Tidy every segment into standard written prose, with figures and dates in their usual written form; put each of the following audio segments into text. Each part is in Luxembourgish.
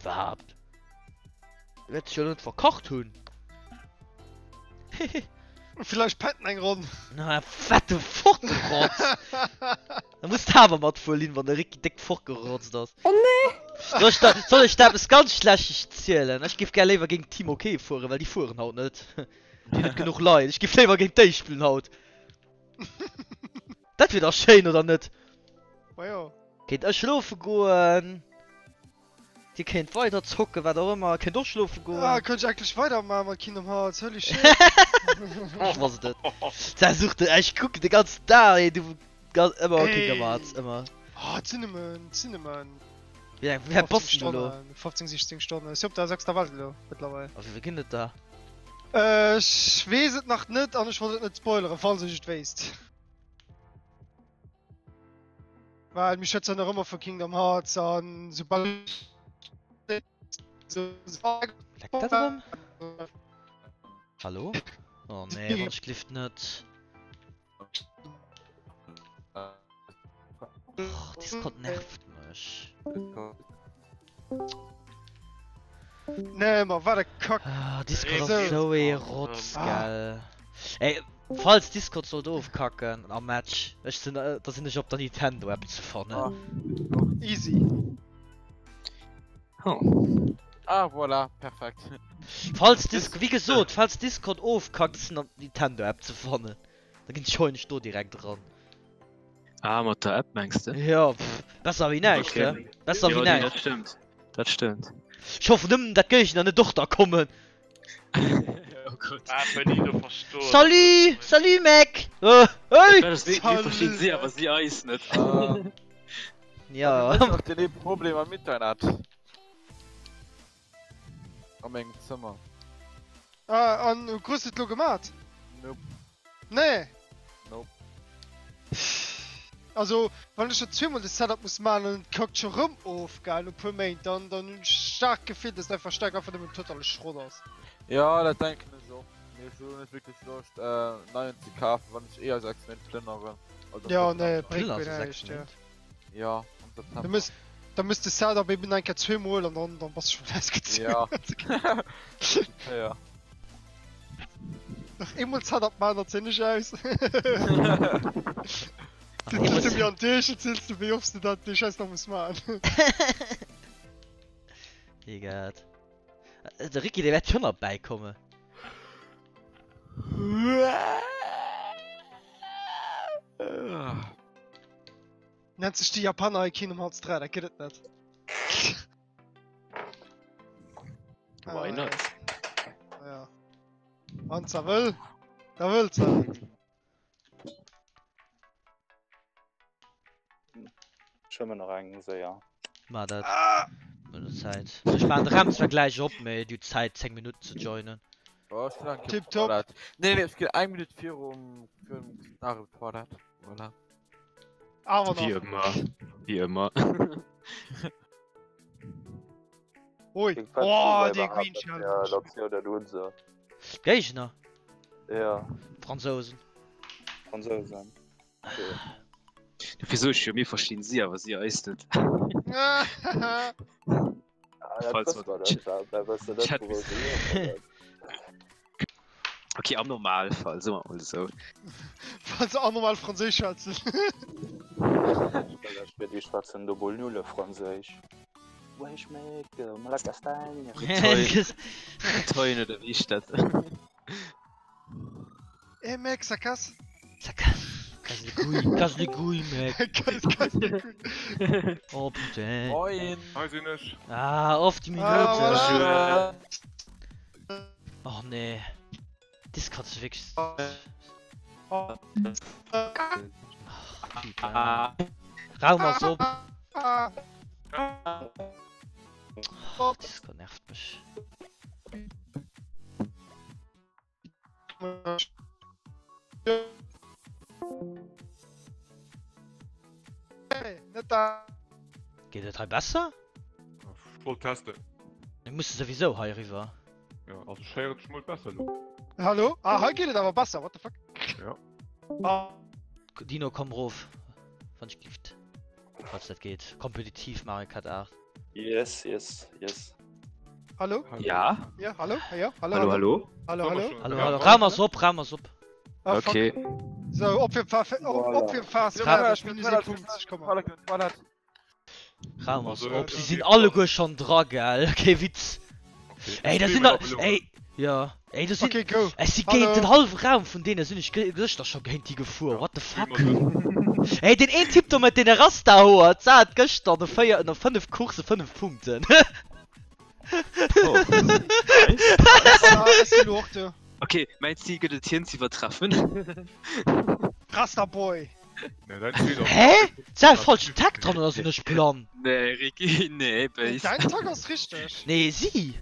Iwwerhaapt? Dee wäert sech jo net verkacht hunn. Hehe. Villäicht pennt en eng Ronn. Na, fette fortgerotzt! Da muss de awer matfueren, Lynn, wann de Ricky déck fortgerotzt ass. Oh nee! Soll ech der, soll ech der eppes ganz Schlechtes zielen? Ech giff gär léiwer géint Team OK fueren, well déi fueren haut net. Déi hunn net genuch Leit. Ech giff léiwer géint déi spillen haut. Dat wier dach schéin, oder net? Majo. Kéint ech schlofe goen? Dir kéint weider zocken, wat och ëmmer, kéint och schlofe goen. Ah, kënnt ech endlech weider maachen mat Kingdom Hearts, holy shit. Ech wosst et. Sa sucht de, ech kucken de ganzen Dag, ey, du ëmmer Ey. Kingdom Hearts, ëmmer. Ah, et sinn nëmmen, et sinn nëmmen Wéi eng, wéi bass 15 du elo? Stonnen, 15, 16 Stonnen. Ech sinn op der sechster Welt elo, mëttlerweil. A wéi vill ginn et der? Ech weess et nach net an ech wollt et net spoileren, falls ech et wéisst. Well mir schwätzen nach ëmmer vu Kingdom Hearts an soubal Leckt dat erëm? Hallo? Oh nee, wann ech gelift net. Och, Discord nervt mech. Nee, ma wat e Kack. Ah, Discord ass sou ee Rotz, gell. Ey, falls Discord sollt ofkacken am Match, ech sinn, da sinn ech op der Nintendo App ze fannen. Easy. Ah, voilà, perfekt. Falls Discord, wéi gesot, falls Discord ofkackt, ech sinn op Nintendo App ze fannen. Da ginn ech do direkt eran. Ah, mat der App mengs de? Jo, pff, besser wéi näischt, Okay. he? Besser Jo, wéi nee, näischt. dat stëmmt. Dat stëmmt. Ech hoffen nëmmen, dat Géigner net och da kommen. Oh Gott. Ah, bei déi do verstoen. Salut, salut mec! Äh, hey! Dat ass, mir verstinn si, awer si eis net. Ja. Ech hunn och den ee Problem am Internet. A mengem Zëmmer. Ah, an krus de et lo gemat? Nope. Nee? Nope. Also, wann ech scho zweemol de Setup muss maachen an et kackt scho rëm of, gell, no puer Méint, dann, dann hunn ech staark d'Gefill, dass et einfach staark einfach nëmmen totale Schrott ass. Jo, dat denken ech och. Mee ech hu lo net wierklech Loscht, en neien ze kafen, wann ech eh a 6 Méint plënneren. Also am Jo, September. nee, bréngt Plënners guer a 6 näischt, jo. Méint? Jo, am Da September. muss, da muss de Setup eben eng Kéier zweemol an dann, dann bass du schon ausgezunn. Ja. Ja. Nach eemol Setup maachen, dann zéien ech aus. Nach Du eemol du mir an Deeg erziels du wéi oft du dat dee Schäiss nach muss maachen. Egal. De Ricky, dee wäert schon nach bäikommen. Nennt sech déi Japaner hei Kingdom Hearts 3, dat gëtt et net. Why not? Ja. Wann se wëll, da wëll se. Schwëmmen nach eng séier. Ma dat Ah! no der Zäit. Ech maachen de Raum zwar gläich op, mee du hues Zäit 10 Minutten ze joinen. Oh, ech ginn eng Kéier op Tipptopp. d'Toilette. Nee, nee, ech ginn eng Minutt virum, virum Start op d'Toilette. Voilà. Awer Wéi nach. ëmmer. Wéi ëmmer. Ui. Géing fett Oh, froh dee iwwerhaapt, Green dass Challenge. mir dat jo dat hunn se. Géigner? Ja. Fransousen. Fransousen. Okay. Dofir soe ech jo, mir verstinn si, awer si eis net. Ah, dat Falls wësse mer mer net, wa- wa wësse net, Chat wou se hierkommen. Okay, am Normalfall, soe mer mol esou. Wann se anormal Franséisch schwätzen. Well ech fir déi schwätzen do mol nulle Franséisch. Wesh mec, ma la castagne. Toin oder wéi heescht dat? Eh mec, ça casse. Ça casse. Casse les couilles, casse les couilles, mec. Casse, casse les couilles. Oh putain. Moin! Hei sinn ech. Ah, oft die Minute. Ah, voilà. Oh nee. Dis kannst du wirklich. Ah. Ach, putain. Raum ass op. Ah. Oh, Discord nervt mech. Net da. Geet et hei besser? Ech wollt testen. Mir musse souwisou hei eriwwer. Ja, also ech héieren dech mol besser elo. Hallo? Ah, hei geet et awer besser, what the fuck? Ja. Ah. Dino, komm rof. Wann ech gift. Falls dat geet. Kompetitiv Mario Kart 8. Yes, yes, yes. Hallo? Ja? Ja, hallo? Ja, hallo, Hallo, hallo? Hallo, hallo? Hallo, hallo. Raum ass op, Raum ass op. Ah, fuck. Okay. So, op fir Fa- op, op fir Phase Ra- 4, minus 51, komm mal. Toilette. Raum ass Also, op. äh, Si sinn alleguer schonn dra, gell? Kee Witz. Okay. Ey, da sinn der. Ey, ja. Ey, do sinn. Okay, go. Ech si Hallo. géint den hallwe Raum vun deene sinn ech gëschter scho géint déi gefuer. What the fuck? Ey, deen een Typ do mat deene Rastahoer, d'Sat gëschter no 4, no 5 Coursse 5 Punkten. Oh. Nice. Ah, ech sinn elo och do. Okay, mäin Zil gëtt et hien ze iwwertreffen. Rasta Boy. Nee, dein Zil ass. Hä? D'Sat falschen Tag dran oder sinn ech blann? Nee, Ricky, nee, Nee, béis. dein Tag ass richteg. Nee, si.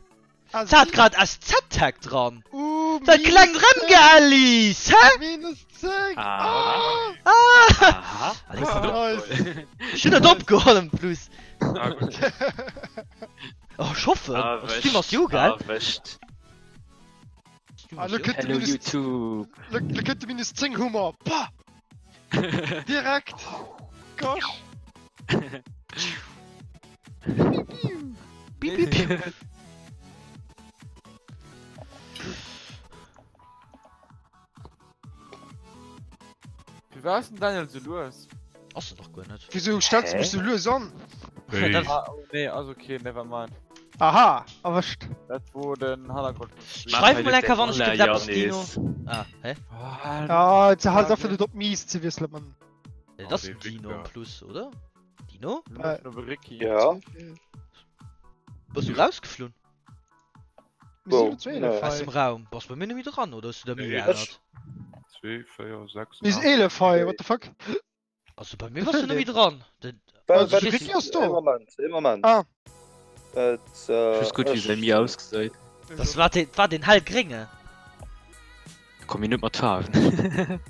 Ah, Se hat si? grad SZ-Tag dran. Uh, Dat minus kleng 10. Rëmgeellis, hä? Minus 10. Ah. Ah. Aha. Alex, Nice. ech hunn et opgeholl en plus. Ah, gutt. Oh, ech hoffen. Stream ass jo, gell? Erwëscht. Stream Ah, ass lo jo. kënnt de Hello minus, YouTube. lo, lo kënnt de minus 10 Humor. Pah! Direkt. Gosh. Bip, bip, bip. Wie war denn Daniel so lues? Ass en doch guer net. Wieso stellst du mech so lues an? Wéi? Dat- Ah, oh, nee, also okay, never mind. Aha, erwëscht. Dat wor den Hannergrond vum Stream. Schreif mol eng Kéier, wann ech gëtt eppes, Dino. Ah, hä? Ah, Ah, ze halt einfach net op mies ze wiesselen, Mann. Nee, dat ass Ah, den dee Dino Victor. en plus, oder? Dino? Ricky. Ja. Bass du rausgeflunn? Mir sinn Wow, elo zu nee. 11 Aus dem hei. Raum? Bass bei mir net méi dran, oder hues du der méi Nee, geännert? 2, 4, 6, Mir sinn 8. 11 hei, what the fuck? Also bei mir bass du net méi dran. Den, Wat, Also, wat, Ricky ass do. Ee Moment, ee Moment. Ah. Et, äh, Just gutt, wéi ech- säi Mi ausgesäit. das war den, war den hellgrénge. Komm mir net mat Faarwen.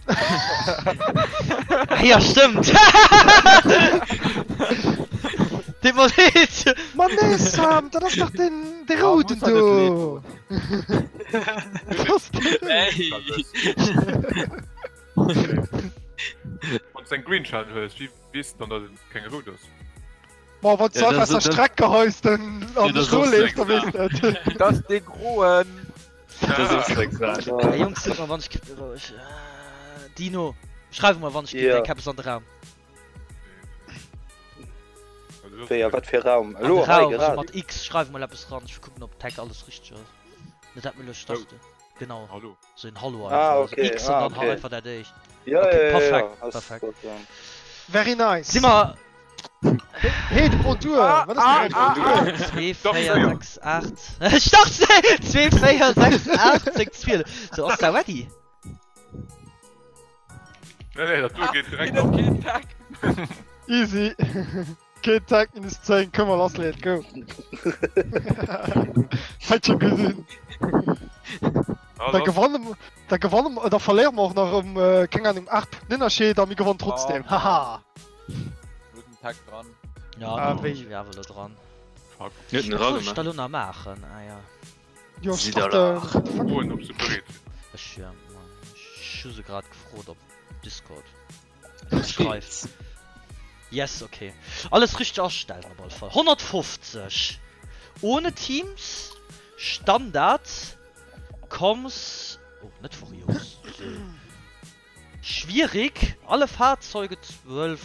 Ah ja, stëmmt. Deet mer leed. Ma nee, Sam, dat ass dach den, de Ah, rouden muss dat net do. Dat ass de rouden. Ey! Wann du eng Green Challenge hues, wéi weess du dann, datt et keng rout ass? Ma wann du Ja, einfach das- aus der das- Streck geheist dann Ja, an das dech ass roleefs, da weess du et. Das ist den Groen. Das ass eng Saach. Ey, Jungs, sot mer wann ech ech, äh, Dino, schreif mer wann ech Ja. eng Kappes an de Raum. Wéi, a wat fir Raum? An Elo de hei Raum, also grad. mat X, schreif mol eppes ran, ech kucken ob Tag alles richteg ass. Net dat mir lo starte. Genau, Hallo. sou en Hallo Ah, einfach. Also okay, X an ah, dann okay. einfach dat éischt. Ja, Okay, ja, ja, ja, perfekt, ass perfekt. gut, ja. Very nice. Si mer Hey, de Bonjour. Wat ass denn ah, Bonjour? 2, Doch, 4, séier. 6, 8. Ech dacht 2, 4, 6, 8, 6, 12. So, ass da ready? Nee, nee, dat do geet direkt Keen op. keen Tag. Easy. Keen Tag minus 10, komm mal lass, let's go. Hat schon gesinn. Ah, Da lass. gewannen, da gewannen, da verléiere mer och nach ëm, äh, keng Ahnung, 8 Punkten Ënnerscheed a mir gewannen trotzdem. Ah. Haha. Guten Tag dran. Ja, Ah, dann wéi. ech wär awer lo dran. Fuck. Net den Wat Ra soll ech da gemaach. lo nach maachen? Ah ja. Jo, Si starte. da What the fuck? Froen, ob se bereet sinn. Ech, ja, ech hu se grad gefrot op Discord. Los Schreift. geht's. Yes, okay. Alles richteg astellen op alle Fall. 150. Ohne Teams. Standard. Comms. Oh, net Furios. So. Schwierig. Alle Fahrzeuge 12.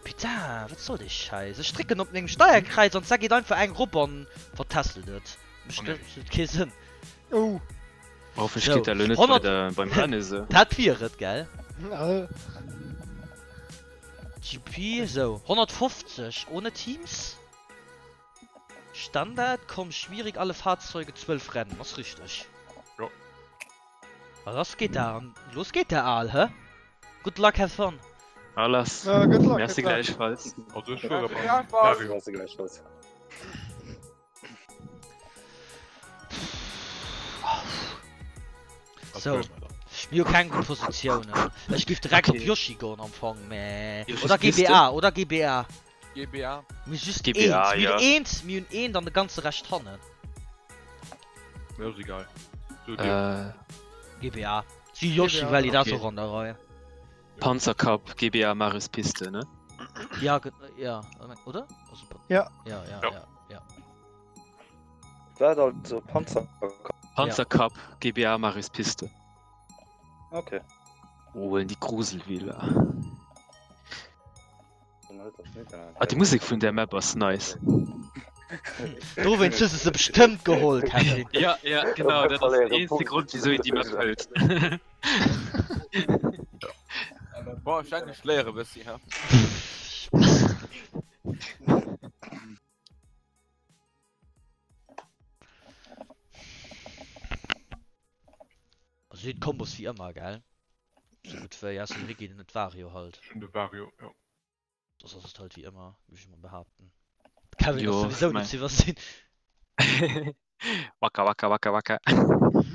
Putain, wat soll dee Schäiss? Ech drécken op mengem Steierkreis an da geet einfach eng rop an vertässelt et. Mécht Oh, nee. absolut kee Sënn. Oh. Hoffentlich So, geet dat elo net bei 100 der, beim Rennen esou. Dat wier et, gell? Äh, GP, sou, 150 ohne Teams. Standard, komm, schwierig, alle Fahrzeuge, 12 Rennen, ass richteg. Jo. A lass geet der, an los geet der Al, hä? Good luck, have fun. Ah, lass. Ja, good luck, Merci good luck. gleichfalls. Also ech fuere beim Ja, Mario. Merci gleichfalls. Dat So. huele mer dann. Mir hu keng gutt Positiounen. Ech géif direkt op Okay. Yoshi goen am Fong, mä. Yoshis Oder Piste? GBA, oder GBA. GBA. Mir hu just GBA, eent, mir ja. hunn eent, mir hunn eent an de ganze Rescht hannen. Mir ass egal. So dir. Äh, GBA. Si Yoshi GBA, Rally, dat okay. och an der Rei. Panzercup, GBA, Marius Piste, ne? Ja, ja, oder? Also, ja. Ja, ja, ja, ja. Wat also Panzer Panzer Cup, GBA Marius Piste. Okay. Oh, die Gruselvilla. Ah, die Musik vun der Map ass nice. Dowéinst hues de se bestëmmt geholl, Kevin. Ja, ja, genau, dat ass den eenzege Grond, wisou een déi Map hëlt. Boah, ech denken, ech léiere bëssi, he. Also déi Kombos wéi ëmmer, gell? Sou gutt wéi, ausser de Ricky, den huet Vario halt. Ech hunn de Vario, jo. Soss ass et halt wéi ëmmer, géif ech mol behaapten. De Kevin Jo, ass souwisou ech net meng. ze iwwersinn. Waka waka waka waka.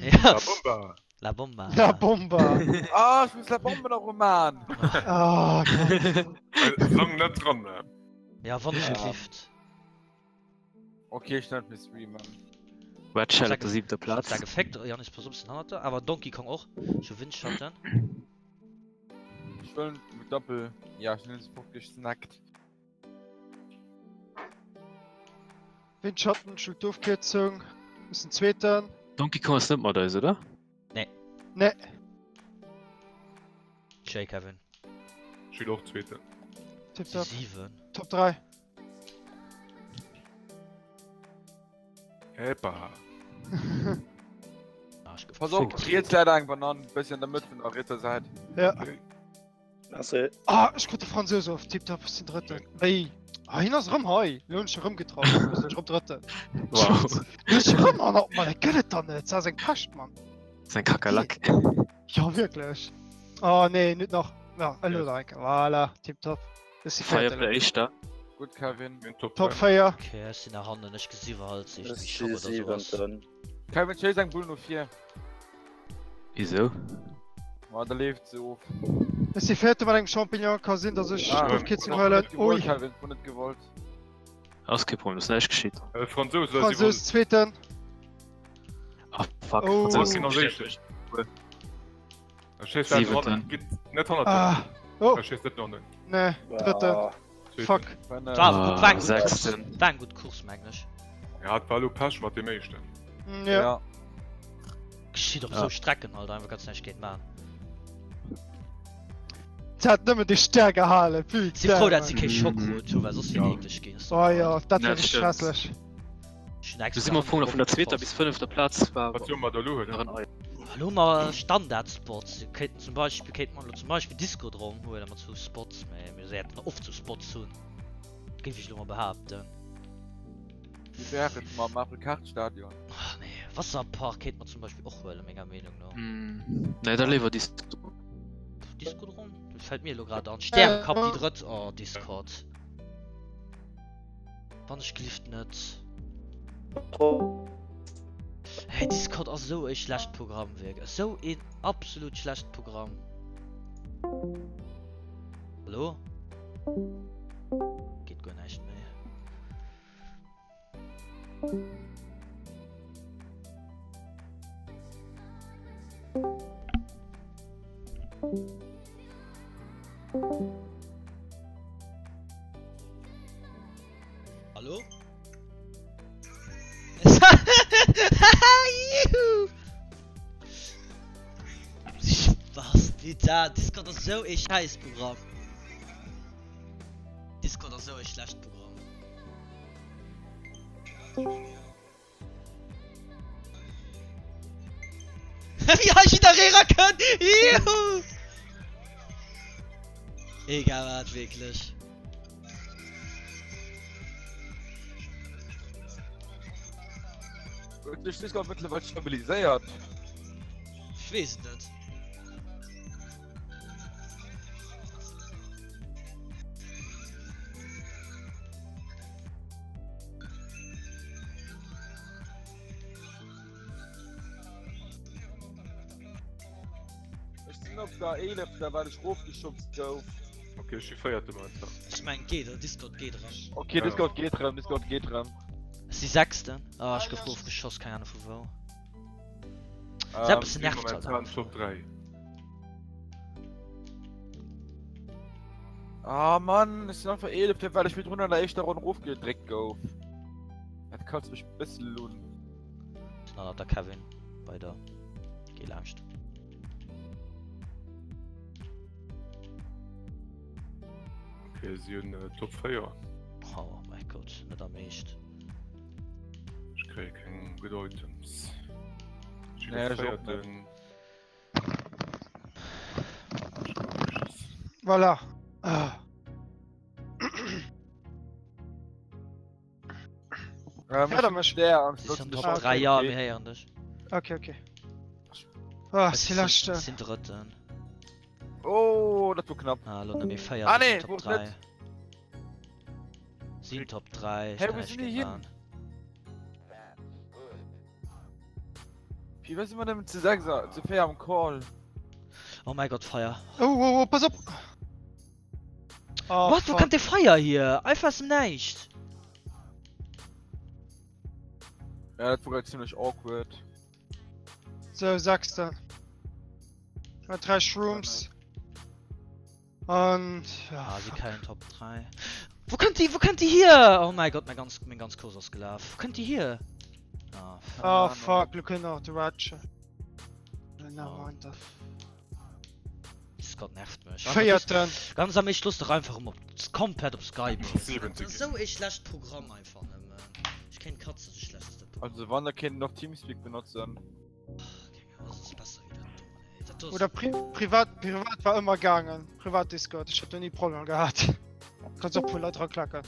Ja. La Bomba! La Bomba. La Bomba! Ah, ech muss La Bomba nach uman! Ah, Gott. Sang net dran, ne? Ja, wann ech Ja. gelift. Okay, ech net méi streamen. Red Shell op der siwenter Plaz. Da geféckt, Janis, pass op, sinn hannert der. Awer Donkey Kong och. Ech hu Windschatten. Ech wëll mit Doppel. Ja, ech hunn se fort gesnackt. Windschatten, Schuld d'Ofkierzung. Ass den zweeten. Donkey Kong ass net mat eis, oder? Nee. Nee. Schéi, Kevin. Ech sinn och zweeten. Tipptopp. 7. Top 3. Epa. Ah, ich Pass op, riets läit eng Banann, bëssi an der Mëtt vun der rietser Säit. Ja. Merci. Ah, ech krut de Franzous of. Tipptopp, ech sinn Drëtten. Wéi? Ah, hien ass erëm hei. Lo hunn ech erëm getraff. Lo sinn ech erëm Drëtten. Wow. Lo ass erëm hannert mer. Dat gëtt et dann net. Dat ass eng Pescht, Mann. Ass eng Kakerlak. Ja, wierklech. Oh, nee, net nach. Ja, elo nach eng Kéier. Voilà, tipptopp. Ech si Feier Véierten op der elo. éischter. Gutt, Kevin. Mir hunn Top Top 3. 4. Okay, ech sinn nach hannen. Ech gesi halt Ech irgendwie si Schock oder sowas. siwenten. Kevin, schéiss eng Bull no vir. Wisou? Ma da leeft se of. Ech si Véierte mat engem Champignon. Ka sinn, dass ech Ah, d'Ofkierzung net huelen. gewollt, Ui. Kevin, hun net gewollt. Ass kee Problem, ass näischt geschitt. Äh, Fransous oder Franzous Zweeten. Ah fuck, Oh. Fransous Ginn ass éischten. Schéiss dat Siwenten. hannen. Gitt net hannert dir. Ah. Oh, Da schéiss net no hannen. nee, Drëtten. Ah, Zweeten. Fuck. Wenn, äh, War awer gutt, war eng Ah, gutt Course. sechsten. War eng gutt Course, mengen ech. Ja, et war elo Pech mat deem éischten. Mm, Ja. ja. Geschitt op Ja. sou Strecken halt einfach, kanns näischt géint man. Se hat nëmmen de Stär gehalen. Si frou, Putain, dat si Mann. kee Schock Mhm. krut hu, well soss wier Ja. et eklech ginn. Oh ja, dat Ja, wär richtig stimmt. hässlech. Du si mer am Fong nach vun der zweeter bis fënnefter Plaz war Wat soe mer da elo huelen? nach en Ei. Elo hu mer Standardspots. Kéinten zum Beispill, kéinte mer elo zum Beispill Discodrom huelen mat sou Spots, mä mir wäerten oft sou Spots hunn, géif ech elo mol behaapten. Wéi wär et mam Mario Kart Stadion? Ach nee, Wasserpark kéinte mer zum Beispill och huelen, menger Meenung no. Nee, da léiwer Discodrom. Discodrom? Dat fält mir elo grad an. Stärecup déi drëtt, oh Discord. Wann ech gelift net. Hey, Discord ass esou e schlecht Programm wierklech. Esou een absolut schlecht Programm. Hallo? Geet guer näischt méi. Hallo? Juhu! Spasti, da, Discord ass esou ee Schäissprogramm. Discord ass esou ee schlecht Programm. Wéi hei jidderee rakënnt! Juhu! Egal wat, wierklech. Huet sech Discord mëttlerweil stabiliséiert? Ech weess et net. Ech sinn op der eelefter, well ech rofgeschubst gouf. Okay, ech si véierte momentan. Ech mengen geet, oder Discord geet erëm. Okay, Discord geet erëm, Discord geet erëm. Ech si sechsten. Ah, ech gouf rofgeschoss, keng Ahnung vu wou. Ähm, Eppes Ech si nervt halt momentan einfach. Top 3. Ah Mann, ech sinn einfach 11, well ech virdrun an der éischter Ronn erofgedréckt gouf. Dat kotzt mech bëssen un. Sinn hannert der Kevin bei der. Geh laanscht. Okay, si hunn äh, Top 4. Oh mein Gott, net am Eescht. Ech kréie keng gutt Items. Ech Nee, ech och net. Voilà. Ah. Ähm, Hört er mech? Der am Si Schluss sinn mech Top okay, 3, ja, okay. mir héieren dech. Okay, okay. Ah, Ech si sinn, leschte. sinn Drëtten. Oh, dat wor knapp. Ah, lo nëmme 4 Ah, nee, Top wor 3. net. Sinn Top 3. Hä, wou sinn déi hin? Wie wësse mer nëmmen zu 6 a zu 4 am Call? Oh mein Gott, Feier. Oh, oh, oh, pass op! Oh, What, wo fuck. kënnt de Feier hier? Einfach aus dem Näischt. Ja, dat wor grad zimmlech awkward. So, sechste. Mat 3 Shrooms. An ja, Ah, si fuck. keinen Top 3. Wo kënnt déi, wo kënnt déi hier? Oh mein Gott, mein ganz, mein ganz Kurs ass gelaf. Wo kënnt déi hier? Ah, fuck. Oh Ahnung. fuck, lo kënnt nach de Ratchet. Na, Oh. meint dat. Discord nervt mech. Véierten. Ganz am Eescht, looss dach einfach ëm op, komplett op Skype. Siwente Dat ass esou ee schlecht Programm einfach nëmmen. Ech kéint katzen, sou schlecht ass dat Programm. Also wann, da kéint een och Teamspeak benotzen. Oder pri privat privat war ëmmer gaangen. Privat Discord, ech hat do ni Problemer gehat. Kanns och puer Leit raklacken.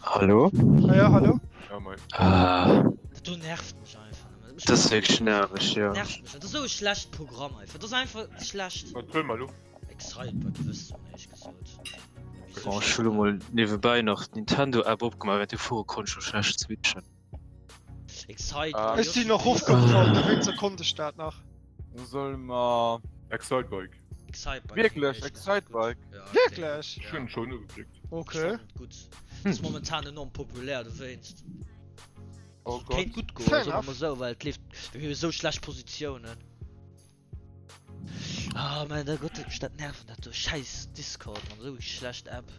Hallo? Ah ja, hallo? Ja, moin. Ah, Dat do nervt mech einfach nëmmen. dat ass wierklech nerveg, jo. Nervt mech. Dat ass esou e schlecht Programm einfach. Dat ass einfach schlecht. Wat huele mer elo? Excitebike wësst du éierlech gesot. Bon, ech hu lo mol niewebäi nach d'Nintendo App opgemaach, während du fuere konnt ech scho schlecht switchen. Excite Ah. Ech sinn och rofgefall, dowéinster konnt ech dat nach. Soll mer. Excitebike. Excitebike. Wierklech, Excitebike? Wierklech? Ech hunn schonn ugeklickt. Okay. Gutt. Ass momentan enorm populär dowéinst. Oh Also, Gott. kéint gutt goen, Fair soe mer enough. mol esou, well et leeft, mir hu esou schlecht Positiounen. Ah, mein der Gott, mech dat nerven, dat do scheiß Discord, man, esou schlecht App.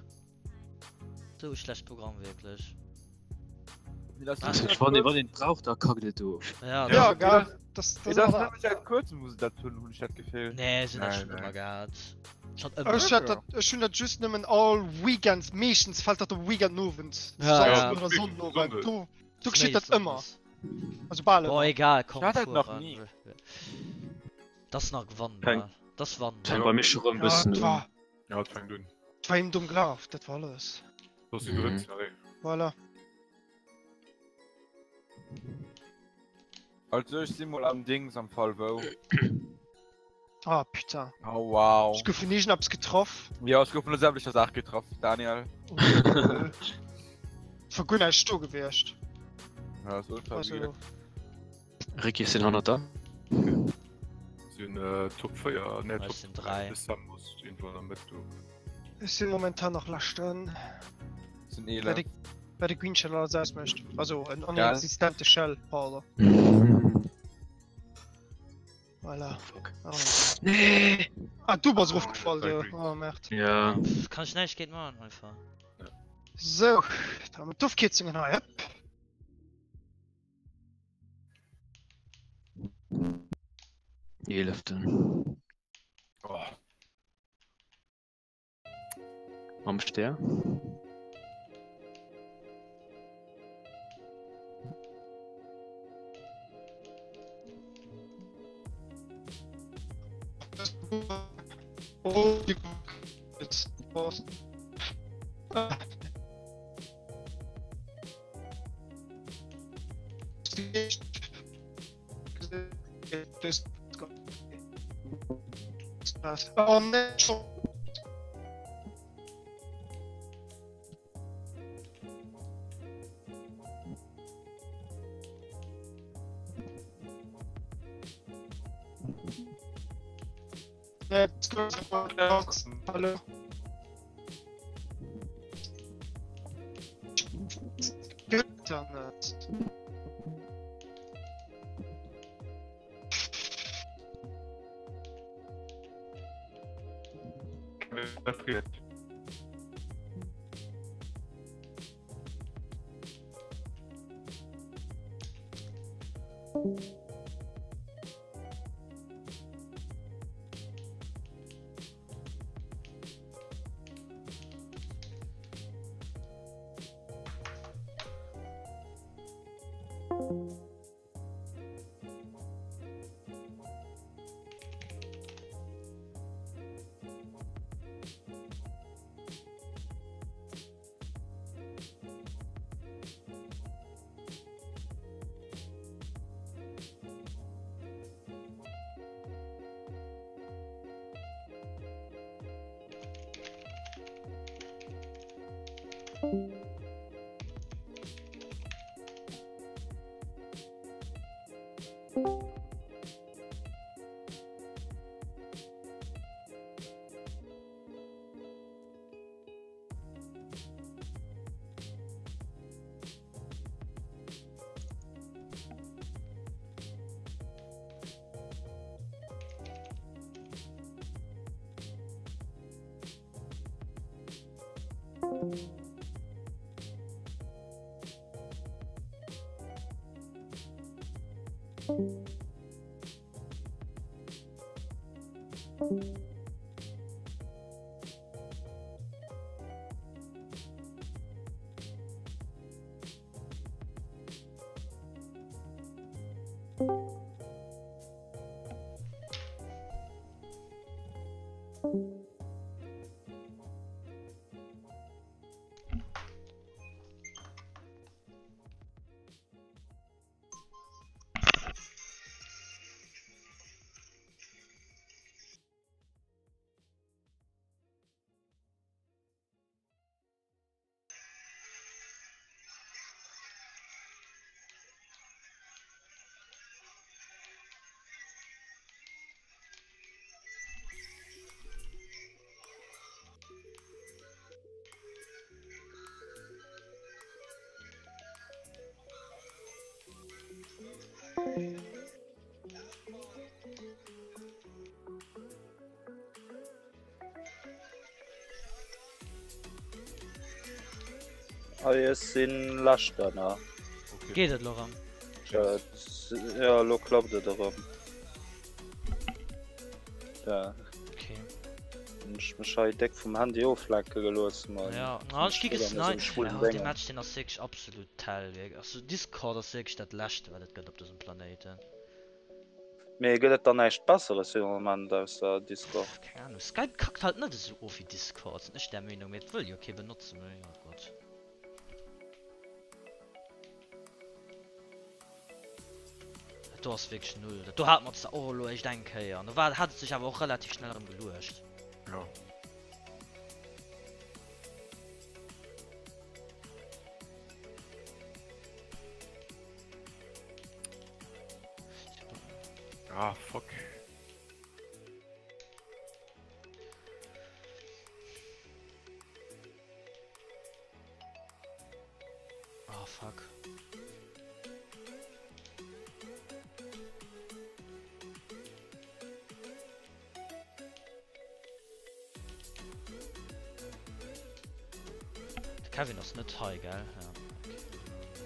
Esou e schlecht Programm, wierklech. Wann een, wann een brauch, da kackt et of. Ja, Ja, gell? Das, das Dat ass ass nëmme säit kuerzem, wou se dat hunn, hunn ech dat Gefill. Nee, se hunn dat Nein, schon nein. ëmmer gehat. Schon ëmmer. Ech hat dat, ech hunn dat just nëmmen all Weekends, meeschtens fält dat op Weekendowend. Ja, Samsden ja. oder Sonndenowend. Sonndes. Do, do geschitt dat ëmmer. Also bal Boah, ëmmer. egal, komm, Ich hat dat fuer nach ran. nie. Das ist nach gewannen, Fängt- Das wann. Fängt bei mir schon rëm Ja, bëssen dat un. war, Ja, et fänkt un. dat war eben dumm gelaf, dat war alles. Soss si Mhm. drëtt, allez. Voilà. Also ech si mol am Dings am Fall wou. Ah, putain. Oh wow. Ech gouf vun iergendeppes getraff. Jo, ech gouf vun der selwechter Saach getraff, Daniel. Et war guer näischt do gewiescht. Ja, ass ultra Also, weird. Ricky, ech sinn hannert der. Sinn Top 4, nee Ech Top sinn 3. De Sam ass irgendwo an der Mëtt do. Ech sinn momentan nach leschten. Sinn Well 11. de, well de Green Shell alles ausmécht. Also en Gell? inexistente Shell, pardon. Voilà. Fuck. Oh. Nee! Ah, du bass erofgefall, du. Green. Oh, merde. Ja. Pff, kann ech näischt géint man einfach. Sou, da hu mer d'Ofkierzungen hei. Hëpp. Eeleften. Oh, Mam Stär. Oh, die Ah. Oh, nee, schon. Hallo. Gëtt ja net. Hei ech sinn Lechterner. Geet et lo rëm? Jo lo klappt et erëm. Ja. Okay. Hunn ech mech hei déck vum Handy oflenke gelooss ma Ja, ah, ech gi gesniped. Ja, dee Match deen ass wierklech absolut hell wierklech. Also Discord ass wierklech dat leschte wat et gëtt op dësem Planéiten. Mee gëtt et dann näischt besseres fir de Moment ausser Discord? Pff, keng Ahnung. Skype kackt halt net esou of wéi Discord, sinn ech der Meenung, mee et wëll jo kee benotzen, mee jo Gott. Dat do ass wierklech null. Dat do hat mer zwar och elo éischt eng Kéier, an do war, hat et sech awer och relativ schnell erëm geluecht. Jo. Ah, fuck. Ah, fuck. De Kevin ass net hei, gell? Ja, okay.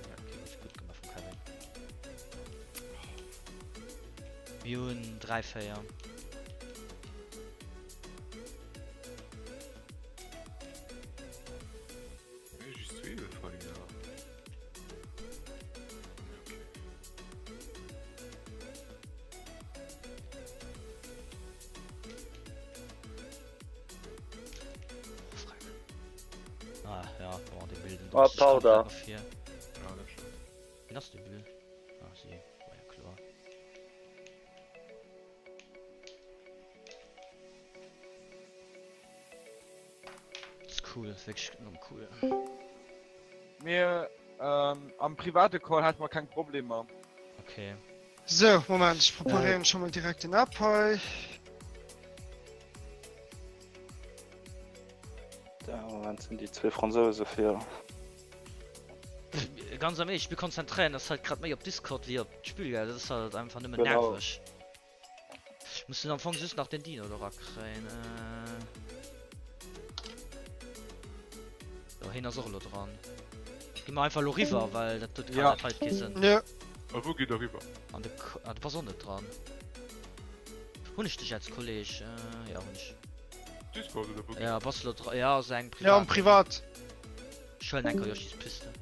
Ja, okay, huet gutt gemaach vum Kevin. Mir hunn 3, 4. Ah, ja, boah, de Bild Ah, pardon. Ja, Wen ass de Bild? Ah, si, war ja kloer. Das ist cool, das ist wirklich enorm cool. Mir ähm, am private Call hat mer keng Problemer. Okay. So, Moment, ech preparéieren scho mol direkt den App hei. Da am Moment sinn déi zwee Fransouse vir. Ganz am Eescht, mir konzentréieren eis halt grad méi op Discord wéi op d'Spill, gell? Dat ass halt einfach nëmmen Genau. nerveg. Mussen am Fong just nach den Dino do rakréien. Äh... So, hien ass och elo dran. Gi mer einfach elo riwwer, well dat doet Ja. dat halt kee Sënn. Ja. A wou geet eriwwer? An de ah, du bass och net dran. Hunn ech dech als Kolleg? Äh, ja, hunn ech. Discord oder wou? Ja, bass lo dran? Ja, ass eng privat. Ja, am Privat. Ech huelen enker Yoshis Piste.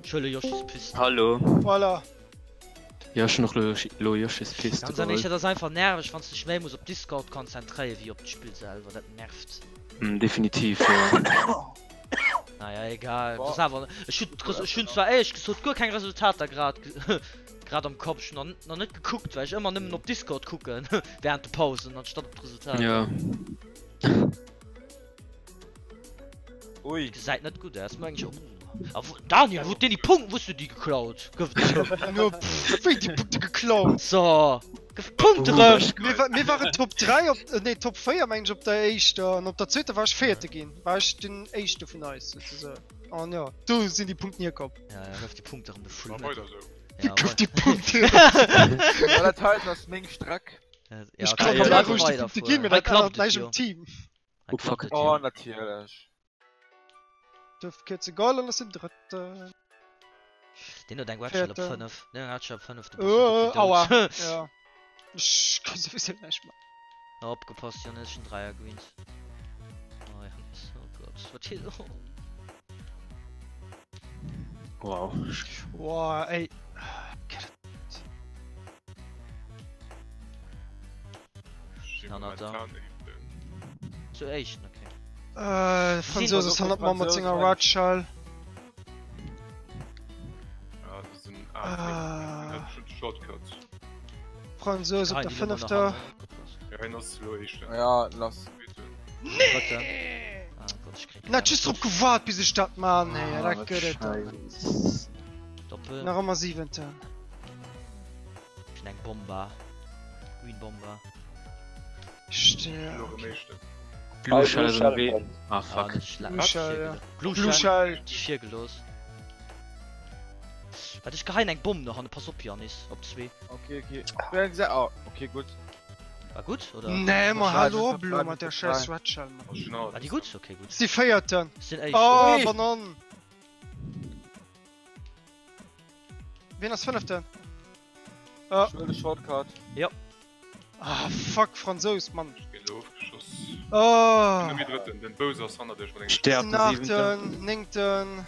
Ech huele Yoshis Piste. Hallo. Voilà. Ja, ech hunn och lo lo Yoshis Piste Ganz ehrlich, geholl. dat ass einfach nerveg, wann s dech méi muss op Discord konzentréieren wéi op d'Spill selwer. Dat nervt. Mm, definitiv, jo. Naja, egal. Das awer ech hunn ech hunn zwar éierlech gesot guer keng Resultater grad grad am Kopf. Ech hunn nach nach net gekuckt, well ech ëmmer nëmmen op Discord kucken während de Pausen anstatt op d'Resultater. Ja. Ui. Gesäit net gutt aus, meng ech. A wou Daniel, wou huet deen déi Punkten? Wou hues du déi geklaut? Gëff et zou. No, pff, wéi déi Punkte geklaut? So, gëff d'Punkte rëm! Mir, wa mir waren Top 3 op, nee Top 4 meng ech op der éischter an op der zweeter war ech Véierte ginn. War ech den éischte vun eis souzesoen. An jo, do sinn déi Punkten hierkomm. Ja, ja, gëff déi Punkte rëm, de Full Ma weider sou. Ja, Gëff déi Punkte rëm. Ja, dat heiten ass meng Streck. Ja, Ech okay, kann ja, der einfach roueg déi weider Punkte ginn, fueren. mee Hei dat ännert klappt et näischt jo. um Team. Hei Oh fuck. klappt et Oh, jo. natierlech. Duerf Kürze Goal an ass den drëtten. Deen huet eng Wedge op Véierten. 5. Deen huet eng Wedge op 5, du bass sou gutt Oh, wéi aua. dout. Ja. Ech ka souwisou näischt maachen. Opgepasst, Jonas, ech hunn Dräier gewinnt. Oh, Jonas, oh Gott, wat hier. Oh. Wow. Boah, ey. Hanner da. Zu éischten, okay. Äh, Franzose ass hannert mer mat senger Radschall. Ja, das sind ah. Shortcuts. Franzose op der fënnefter. Ja, en ass lo éischten. Ja, lass. Nee! Ah Gott, ich krieg Na, just drop gewaart bis ech dat man, hey, Ah, dat gëtt et dann. Doppel. Nach ëmmer siwenten. Ich bin eng Bomba. Green Bomba. Stär. Blue Shell ass ënnerwee. Ah fuck. Blue Shell, ja. Blue Blue Shell. Shell. Déi virgelooss. Wat ech geheien eng Bomm no hanne. Pass op Janis, op zwee. Okay, okay. Oh, okay, gutt. War gutt oder? Nee, ma Wahrscheinlich hallo ist op das lo drei mat der mit scheiß drei. Red Shell, Mann. War déi gutt? Okay, gutt. Si véierten. Sinn éischt. Oh, Ui. Banan. Wien ass fënneften? Ah. Ech wëll de Shortcut. Ah, fuck, Fransous, Mann. Ech ginn elo ofgeschoss. Oh. Nëmme drëtten, den Bowser ass hannert iech mat engem Sterb, Den de siwenten. achten, néngten.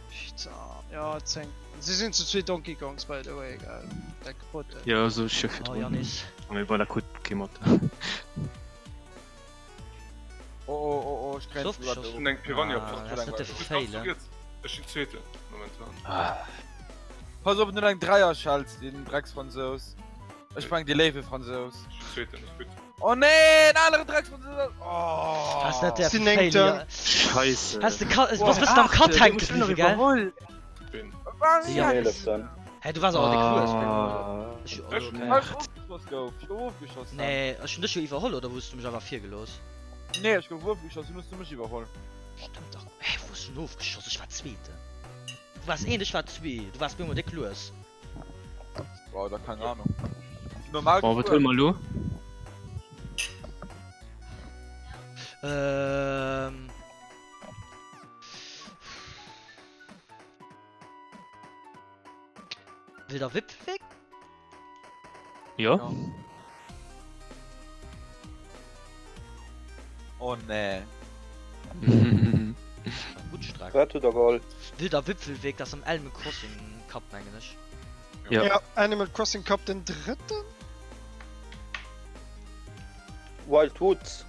Putain, ja, 10. Si sinn zu zwee Donkey Kongs, by the way, gell. Der Kapotte. Ja, sou ech jo Oh, virdrun. Janis. Mee bon, dat krut kee mat. Oh, oh, oh, oh, ech kréien Soft ze geschoss. Hun eng Piranha Ah, Port. dat ass net de Fail, Riets. Ech sinn Zweeten momentan. Ah. Pass op, en huet eng Dräierschelz, deen Drecksfransous. Ech meng dee léiwe Fransous. Ech sinn Zweeten, ass gutt. Oh nee, en aneren Drecksfransous! Oh. Ass net der Sinn Fail, Néngten. ja. Scheisse. Has de Ka Boah, was bist du am Cut Achte, hänken dee muss ech gebliwwen, gell? iwwerholl. Bin. Ja. Eeleften. Hä, du wars awer déck lues. Ah. Ech, Ech- okay. Weil ech ofgeschoss gouf. Ech gouf ofgeschoss. Nee, ech hunn dech jo iwwerholl, oder wou hues du mech einfach virgelooss? Nee, ech gouf ofgeschoss, dunn hues du mech iwwerholl. Stëmmt dach. Hä, wou hues du denn ofgeschoss? Ech war Zweeten. Du wars een, ech war zwee. Du wars bemol déck lues. Boah, da keng Ahnung. Normal Bon, wat huele mer elo? Ähm. Wilder Wipfweg? Ja. Ja. Oh nee. Gutt Streck. Wat hutt der geholl? Wilder Wipfelweg, dat ass am Animal Crossing Cup, mengen ech. Ja. Ja, Animal Crossing Cup den drëtten? Wild Woods.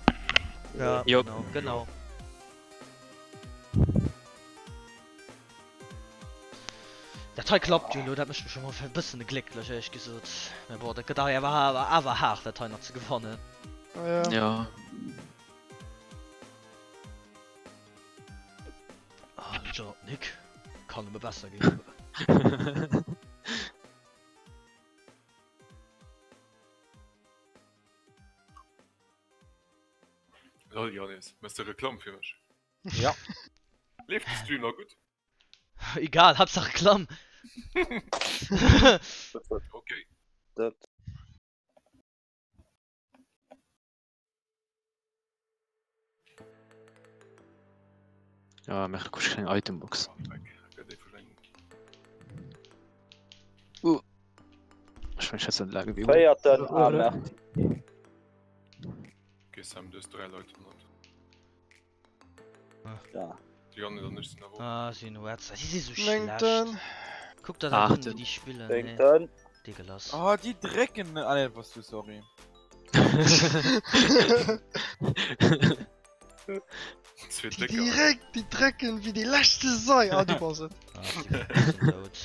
Ja, Jo. genau, genau. Dat hei klappt jo elo, dat mécht mech scho mol e bëssen glécklech, éierlech gesot. Mä bon, dat gëtt awer awer awer haart, dat hei nach ze gewannen. Ja. Ja. Ah, den Jonathan Hick kann nëmme besser ginn. Lol Janis, mëss de Reklamm fir mech? Ja. Leeft de Stream nach gutt? Egal, Haaptsaach Reklamm. Okay. Dat. Ja, merde, krut ech keng Itembox. Oh, Dreck. Gëtt ee vun engem. Ech mengen, ech hätt se laang ewéi. Véierten, ah merde. Okay, Sam, du hues 3 Leit hannert. Ja. Déi aner an ech sinn awer och. Ah, si hunn Reds. Si si sou schlecht. Néngten. Kuck der dat un, Achten. wéi déi spillen, nee. Zéngten. Dégueulasse. Oh, déi drécken. Ah nee, dat bass du, sorry. Zwee Déi Drécker. direkt, déi drécken wéi déi leschte Sei. Ah, du bass et. Ah, déi sinn dout.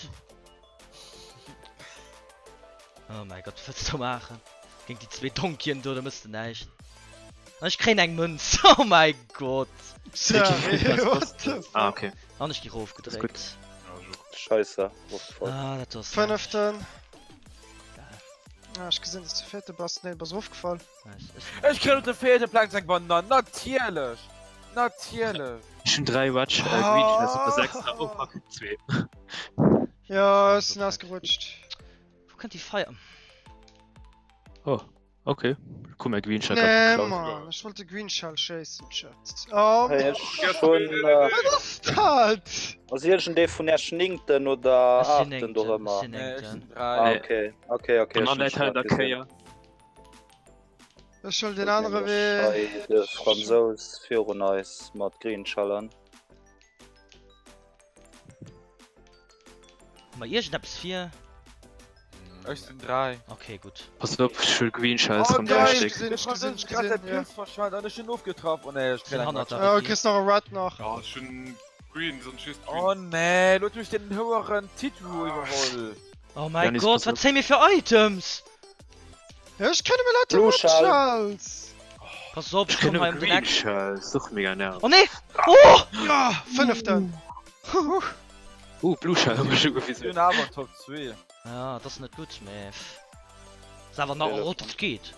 Oh mäi Gott, wat wëlls du maachen? Géint déi zwee Donkien do, da mëss de näischt. An ech kréien eng Mënz, oh mäi Gott! Sorry, what the fuck? Ah, okay. An ech gi rofgedréckt. Ja, ech och. Scheisse, rofgefall. Ah, dat ass. Fënneften. Geil. Ah, ech gesinn, dass du Véierte bass. Nee, bass erofgefall. Nice. Ech sinn Ech kréien op de véierte Plaz eng Banann, natierlech! Natierlech! Ech hunn 3 Watch, äh, Green Chess op der 6 oh fuck, 2. Ja, ech sinn ausgerutscht. Wou kënnt déi Feier? Oh, okay. Komm, mäi Green Shell grad Nee, geklaut. Mann, ech wollt de Green Shell schéissen, Chat. Oh, Hey, ech hunn. Äh, wat ass dat? ass iergendee vun Iech Néngten oder Ech sinn Aachten Néngten, ech dorëmmer? sinn Nee, ech Néngten. sinn Ah, 3. Nee. okay, okay, okay, ech Banann hunn läit schon hei an grad der gesinn. Kéier. Ech huel den Huet anere nämlech Wee. hei de Fransous virun eis mat Green Shellen. Hu mer iergendeppes vir? Ech sinn 3. Okay, gutt. Pass op, ech huel Green Shells Oh rëm 3 geil! Stéck. Gesinn, De ech gesinn, Franzous ech grad säi gesinn, ja. Pilz verschwent an ech hunn ofgetraff. Oh nee, ech Sinn kréien eng hannert Watch. der Oh, Ricky. kriss nach e Red nach. Ja, ech hunn Green, sonst schießt Green. Oh nee, lo huet mech den houeren Titu iwwerholl. Oh mäi Janis, Gott, pass wat op. zéie mir fir Items? Ja, ech kenne mir lauter Blue Red Shell. Shells. Pass op, Ech ech komm kréien hei nëmme ëm den Green Eck. Shells, och mega nervt. Oh nee! Oh! Ja, fënneften. Huh. Oh, Blue Shell hu mech Ech ugewisen. sinn awer an Top 2. Ja, dat ass net gutt, mee ass awer nach, oh, dat geet.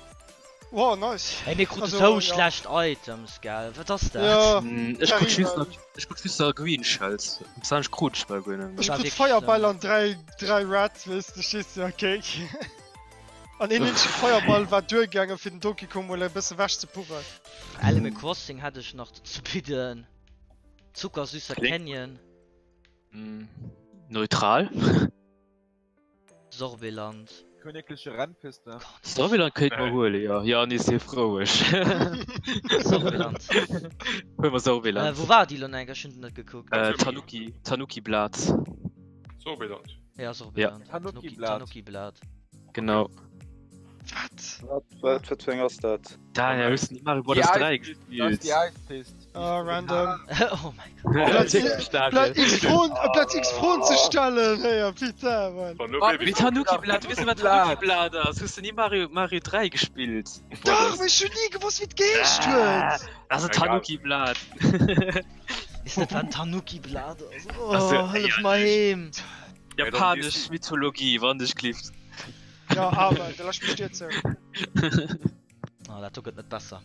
Wow, nice. Ey, mir krute Also, sou ja. schlecht Items, gell? Wat ass dat? Ja, Ech krut just terribel. nach, ech krut just nach Green Shells. Besonnesch krut ech bal guer net Ech méi. War krut wierklech Feierball schlëmm. an 3, 3 Reds, weess de, stees du, okay. An een eenzege Feierball war duergaangen, fir den Donkey Kong mol e bësse wech ze purren. Animal Crossing hätt ech nach ze bidden. Zuckersüsser Kléngt Canyon. neutral. Sorbeland. Königliche Rennpiste. Sorbeland kéint mer huelen, jo. Jo, nees sief roueg. Sorbeland. Huele mer Sorbeland. Äh, wou war déi lo enk? Ech hunn net gekuckt. Äh, Tanuki, Tanuki-Blat. Sorbeland. Ja, Sorbeland. Ja. Tanuki-Blat. Tanuki-Blat. Genau. Wat? Wat, wat, wat fir eng ass dat? Daniel, hues du ni Mario Brothers 3 Dat ass gespielt? déi Äispist. Ah, random. Oh mein Gott. Platz, Wirklich, Platz X Froen, Platz X Froen ze stellen, héier, putain, Mann. Wann lo Ah, Baby Wie Tanuki-Blat, weess du wat Tanuki-Blat ass? Hues du ni Mario, Mario 3 gespielt? Dach, mee ech hunn ni gewosst, wéi et geheescht huet. Das ist Egal. Tanuki-Blat. Weess net wat Tanuki-Blat ass. Oh, Also, hëllef ja, mer heem. Japanesch Mythologie, wann dech gelift. Ja, awer, da lass mech dir zou. Oh, dat do gëtt net besser.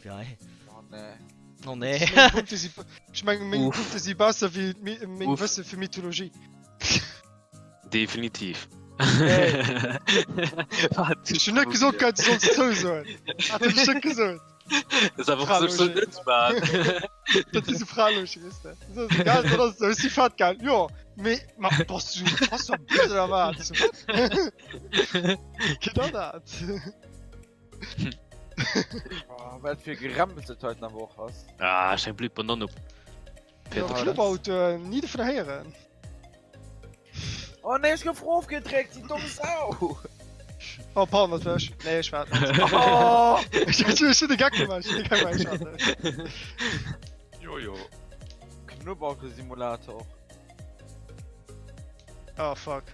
Wéi hei. Oh nee. Oh nee. Ech mengen, Punkte si, ech mengen, meng Uff. Punkte si besser wéi mi- meng Uff. Wësse fir Mythologie. Definitiv. Hey. Wat? Ech hunn net gesot, gehat, du solls zousoen. Hat ech net gesot. Das ist einfach so, so net, Mann. Dat si sou Fraloschen, weess de. So, so geil, dat ass sou, si fett geil. Jo, mee, ma bass du, bass du am Blöd oder wat? So, wat? Genau dat. Oh, wat fir Gerempels et heute nach och ass. Ah, ech eng blöd Banann op. Ja, Clubautoen, ni dovun héieren. Oh nee, ech gouf rofgedréckt, déi domm Sau! Oh, pardon, dat war ech. Nee, ech war et net. Oh! Ech ech hunn de Gag gemaach, ech hunn de Gag gemaach, ech war et net. Jo, jo. Knubbautosimulator. Oh, fuck.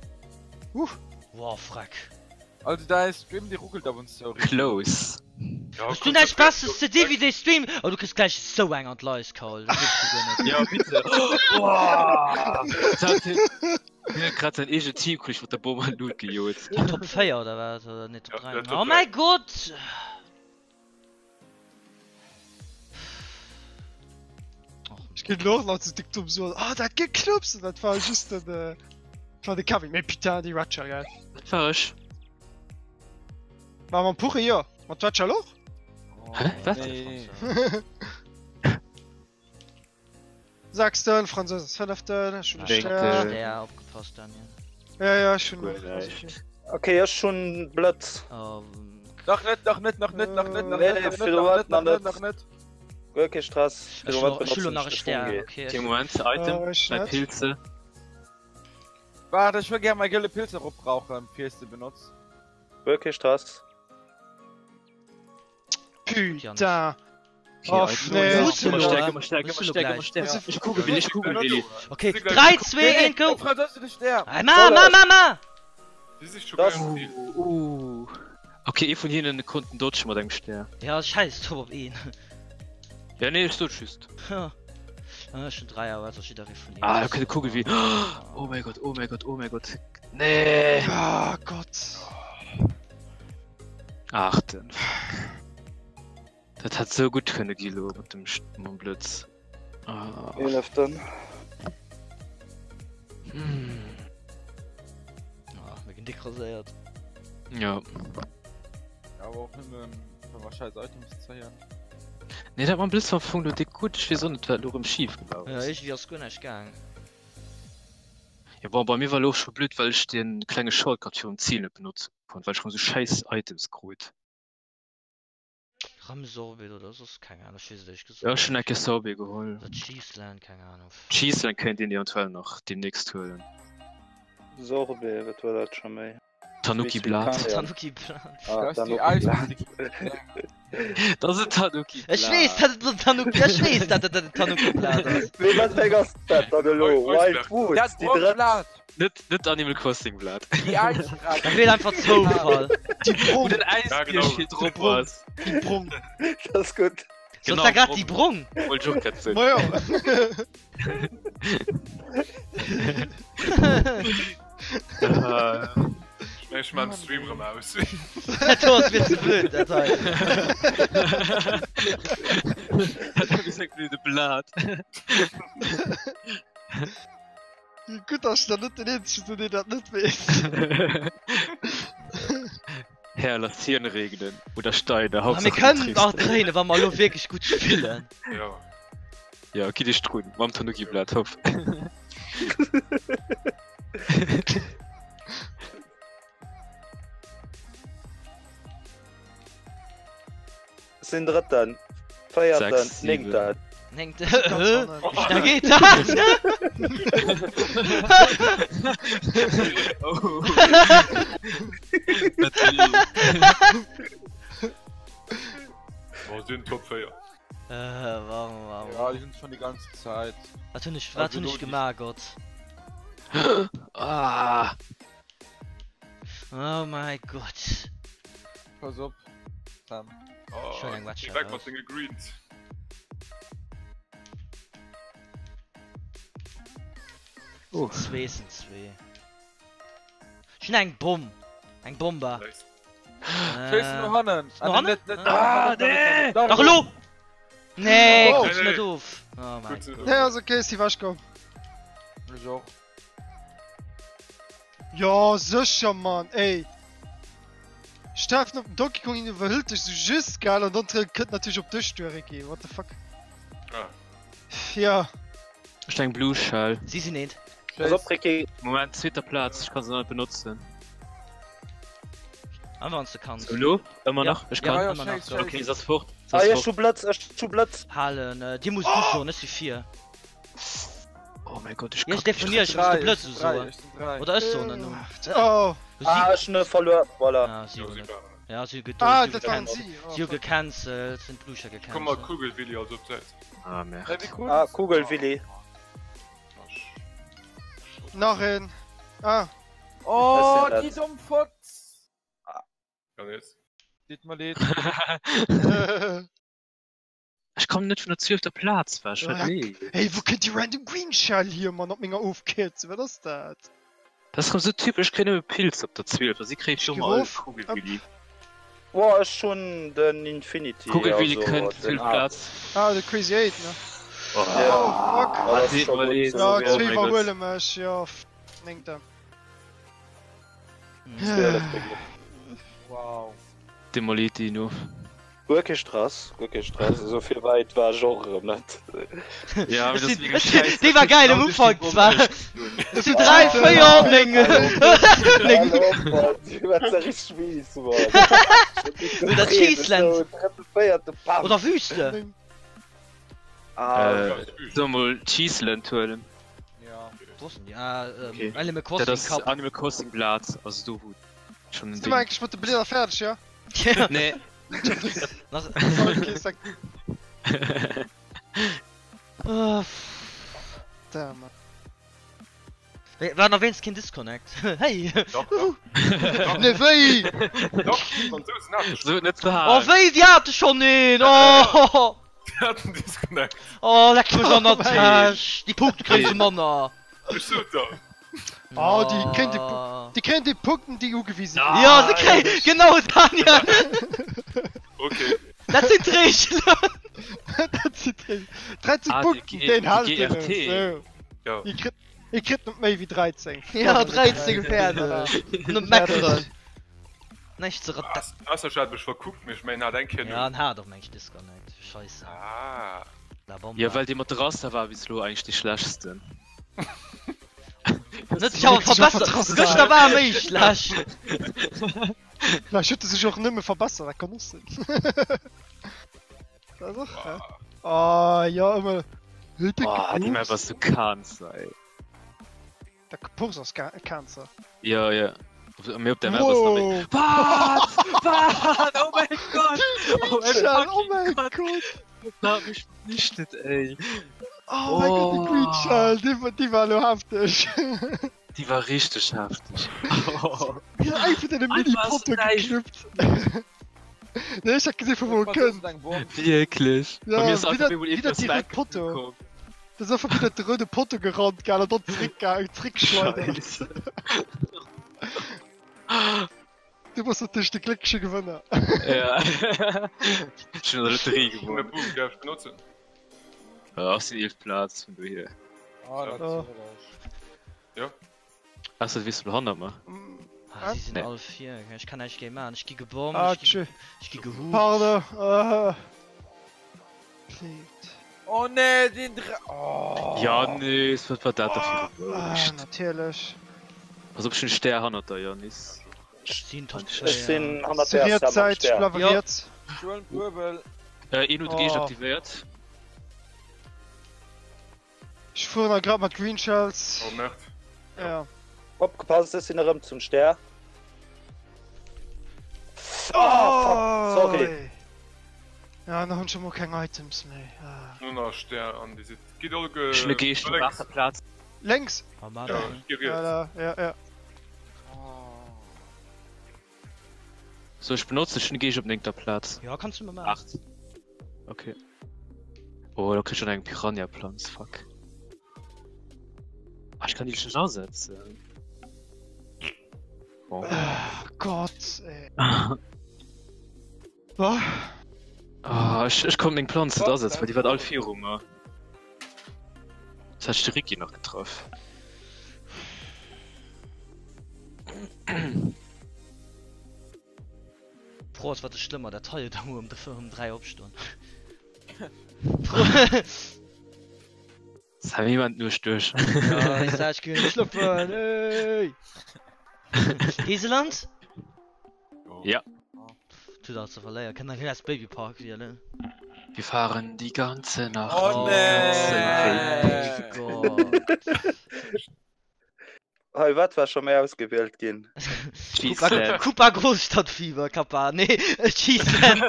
Huh. Wow, freck. Also däi Stream, dee ruckelt ab und zou richtig. Close. Ja, Hues du näischt Besseres ze di wéi dee Stream? Oh, du kriss gläich sou eng an d'Leis, Kaul. Dat gleefs du guer net. Ja, bitte. Boah. Das hat hien huet grad säin eegent Teamkolleg mat der Bomm an d'Lut gejot. Top 4 oder wat? Oder nee, Top Ja, 3. ja, Top Oh 3. mäi Gott! Och, Ech géint elo och nach zu dick domm soen, oh dat Geknupps! An dat war just den, äh, dat war de Kevin. Mee putain, déi Ratschel, gell. Dat war ech. War mam Puche, jo. Mat Ratschel och? Oh, Hä? Wat? Nee. Sechsten, Französ ass fënneften, ech hunn e Denk, Stär. äh, Stär, opgepasst, Daniel. Ja, ja, ech hunn Guer och. Ass näischt. okay. Okay, ech hunn Blëtz. Nach net, nach net, nach net, nach net, nach net, nach net, nach net, nach net, nach net. Guer kee Stress. Ech hu lo nach e Stär, okay. Okay, Moment, Item, mäi Pilze. Waart, ech wëll gär mäi gëlle Pilz nach opbrauchen, fir s de benotz. Guer kee Stress. Putain. Oh, nee. Ëmmer stäerk, ëmmer stäerk, ëmmer stäerk, ëmmer stäerk. Ech kucke Willi, ech kucke Willi. Okay, 3, 2, 1, go! Frau, das ist de Stär. Ah, ma, ma, ma, ma! Si si scho gleich am Ziel. Uh. Okay, ee vun hinnen konnt en dodge mat engem Stär. Ja, scheiß drop op een. Ja, nee, ech sot just. Ja. Ah, schon 3 Auer, also jidderee vun hinnen. Ah, okay, de Kugelwilli. Oh mäi Gott, oh mäi Gott, oh mäi Gott. Nee! Ah Gott. Ach den Fuck. Dat hätt sou gutt kënne gi lo mat dem mam Blëtz. Ah. Eeleften. Hm. Ah, mir ginn dick raséiert. Ja. Ja, awer och nëmmen wa mer scheiß Items zéien. Nee, dat mam Blëtz war am Fong lo dick gutt. Ech weess och net wat lo rëm schif gelaf Ja, ass. iergendwéi ass guer näischt gaang. Ja bon, bei mir war lo och scho blöd, well ech den klenge Shortcut virum Ziel net benotze konnt, well ech rëm sou schäiss Items krut. Rëm Sorbet oder soss keng Ahnung, ech weess et éierlech gesot Ja, ech hunn net. eng Kéier Sorbet geholl. Oder Cheeseland, keng Ahnung. Cheeseland kéint een eventuell nach demnächst huelen. Sorbet, wat war dat scho méi? Tanuki Blat. Tanuki Blat. Ah, Das ist die Tanuki Blat. Eis. Dat ass en Tanuki Blat. Ech weess, dat et en Tanuki, ech weess, dat et en Tanuki Blat ass. Mee wat fir eng ass dat dann elo? Wild Woods, Dat déi brong drëtt? Blat. Net, net Animal Crossing Blat. Déi Äisgrad. Dat wier einfach Zoufall. Déi Wou Brong, den Ja, Äisbier genau. hier drop ass. déi Brong. Dat ass gutt. Soss da grad déi Brong. Wollt ech och grad soen. Ma jo. Ech maan den Stream rem aus. Dat do ass mir ze blöd, dat hei. Dat ass eng blöde Blat. Gutt, dass ech dann net den eenzege sinn, deen dat net weess. Här, lass d'Hirn regnen oder Steine, Ma mir Hauptsache du kënnen triffs. nach dréinen, wa mer elo wierklech gutt spillen. Ja. Ja, gitt iech drun, mam Tanuki-Blat, hopp. Sinn Drëtten, Véierten, Sechs, sieben. Néngten. Néngte, Ganz hä? hannen. Wéi schnell geet dat? Oh. Dat wéi. Oh, sinn Top 4. Äh, warum, warum? Ja, déi sinn schon déi ganz Zäit. Wat hunn ech, wat Also hunn ech lo déi- gemaach, Gott? Ah. Oh mein Gott. Pass op. Sam. Oh, Schon eng geh Watcher weg raus. mat denge Greens. Oh. Zwee sind zwee. Schon eng Bomm. Eng Bomber. Nice. Schéiss no hannen. No hannen? Net, net, Ah, net, net, net, Dach elo! Nee, Oh. krut se net of. Oh mein Krut se Gott. Nee, ass okay, si wechkomm. Ech och. Jo, sécher, Mann, ey. Ech treffen op den Donkey Kong, hien iwwerhëlt dech sou just, gell, an dann kënnt natierlech op dech duer, Ricky. What the fuck? Ah. Ja. Ech eng Blue Shell. Si sinn eent. Pass op, Ricky. Moment, zweeter Plaz, ech kann se nach net benotzen. An wann s de kanns. So, elo? Ëmmer Ja. nach? Ech Ja, kann. ja, ëmmer nach. schéiss, Go. Okay, se ass fort. Se Ah, ass ech fort. hu Blëtz, ech hu Blëtz. Halen, dir musst du soen, ech si vir. Oh mein Gott, ech Ja, ech kacken. definier, ech muss de Blëtz usoen. Ech sinn 3. Oder ech soen en Numm. Oh. Ah, ech hunn e verluer, voilà. Ah, si Ja, hunn si et. waren. Ja, si hu gedo- Ah, si hu dat waren gecancelt. si. Oh, Si hu fuck. gecancelt, sinn d'Bluscher Komm mal gecancelt. Kugelwilli also op d'Säit. Ah, merde. Ah, Kugelwilli. Nach een. Ah. Oh, Das déi sind domm Fotz! Ja, jetzt. Deet mer leed. Ech kommen net vun der zwielfter Plaz wech, wat nee. Hey, wou kënnt déi random green shell hier, Mann, op menger Ofkierz? Wat ass dat? Dat ass rëm sou typesch, ech kréien nëmme Pilz op der 12 a si kréie Ech virum gi all rof. Kugelwilli. Boah, ech hunn den Infinity, Kugelwilli also kënnt, den 12 Aacht. Plaz. Ah, de Crazy 8, ne? Oh. Ja. Oh, fuck. Ah, dat ass Seet scho mal gutt, eens. Ja, sou Oh zwee mein Gott. iwwerhuele mech, jo. Néngter. 12, Glück. Wow. Demoliert Dino. Guer kee Stress, guer kee Stress, esou vill wäit war ech och erëm net. Ja, mee dat ass mega schäiss. Déi war gäil am Ufank zwar. Et sinn 3, 4, 9. Déi war ze richteg mies, Mann. Oder Cheeseland. Oder Wüste. Ah, Soll mol Cheeseland huelen. Ja. Wo ass denn déi? Ah, Okay. Animal Dat Crossing ass Cup. Animal Crossing Blat, also do wou schon en Sinn mer Ding. eigentlech mat de Blieder fäerdeg, jo? Nee. Nach. Okay, sag. Ah, Damn. War nach wéinst keen Disconnect. Hey! Dach, dach. Nee, wéi? Dach, déi Fransousen haten So et net ze Oh hal. wéi, déi hate schonn een! Oh! Déi haten Disconnect. Oh, leck mech an der Oh mein Täsch! Déi Punkte kréie se manner! Ech sot der. Oh, déi kréien déi Pu- déi kréien déi Punkten, déi ugewise ginn. Ja, se kréien, genau, Daniel! Okay. Dat sinn d'Reegelen! Dat sinn d'Reegelen. 13 Ah, déi Punkten, G- deen déi hält een GRT. Esou. Ja. Dir kritt, dir kritt net méi wéi 13. Ja, 13, fäerdeg. Net meckeren. Näischt ze rat. Ausser ech hat mech verkuckt, mee ech mengen hat eng Kéier Ja, en hat och meng ech Disconnect. Scheisse. Ah. La Bomba. Jo, well dee mat de Raster war bis elo eigentlech dee schlechtsten. Net sech awer verbessert. Gëschter war e méi schlecht. Vläicht huet e sech och nëmme verbessert, dat kann och sinn. Dat ass och, hä? Ah, jo, ëmmer. Oh, déi Map ass sou Cancer, ey. Der Purs ass Cancer. Jo, jo. Mee op der Map ass nach méi. Wat? Wat? Oh mäi Gott! Oh mäi Oh mäi fucking Gott! Gott! Dat hat mech vernichtet, ey. Oh mäi Gott, déi Green Shell, déi war, déi war elo hefteg. Déi war richteg hefteg. Déi huet einfach den Mini-Potto geknuppt. Nee, ech hat gesinn, vu wou e kënnt. Wierklech? Ja, Bei mir ass wéi einfach dat, op eemol wéi dat etwas déi rout Potto. weggekomm. Dat ass einfach wéi dat de roude Potto gerannt, gell, an dann zréckgaangen, zréckgeschleidert. Scheisse. Du bass natierlech de gléckleche Gewënner. Ja. Ech hunn an der Lotterie Ohne gewonnen. Boom, däerf ech benotzen? Ja, ass déi 11 Plaz vun dohier. Ah, natierlech. Ja. Ass dat weess du hannert mer? Ah, si sinn Nee. all vir. Ech kann näischt géi maachen. Ech gi gebommt, Ah, ech gi, tschü. ech gi gehupt. Pardon. Ah. Kleeft. Oh nee, den Dre oh. Janis, wat war dat da fir e Ah, Wourscht? natierlech. Pass op, ech hunn e Stär hannert der, Janis. Ech sinn Top Ech 4. sinn hannert Zu der riets Sam am Säit, Stär. bleiwe Ja. riets. Ech huelen d'Muerbel. Äh, een huet de Geescht Oh. aktivéiert. Ech fueren da grad mat Green Shells. Oh merde. Ja. Opgepasst, ech sinn erëm zum Stär. Oh, fuck, sorry. Ja, da hunn ech emol keng Items méi. Ah. Nur nach Stär an déi sidd. Gitt all ge. Ech hunn e Geescht op lénks. aachter Plaz. Lénks! Oh Mann, Ja, ey. ech gi riets. Voilà, ja, ja. Oh. Soll ech benotzen? Ech hunn e Geescht op néngter Plaz. Ja, kanns du mol maachen. 8. Okay. Oh, da kritt schon eng Piranha-Pflanz, fuck. Ah, ich kann die schon asetzen. Bon. Oh Gott, ey. Oh. Ah, ich, ich konnte meng Pflanze net asetzen, weil die war all viru mer. Das hat de Ricky nach getroffen. D'Fro ass wat ass schlëmmer, dat hei oder muer um 3 opstoen? Sammy man d'Nuecht duerch. Ja, ech sag, ech ginn net schlofen, ey! Heseland? Ja. Tut alles ze verléieren, kënnt nach als Babypark wielen. Wir fahren die ganze Nacht. Oh den ganzen nee! Weg. Gott. Hei, wat war scho méi ausgewielt ginn? Cheeseland. Kupa Großstadtfieber, Kappa, nee, Cheeseland.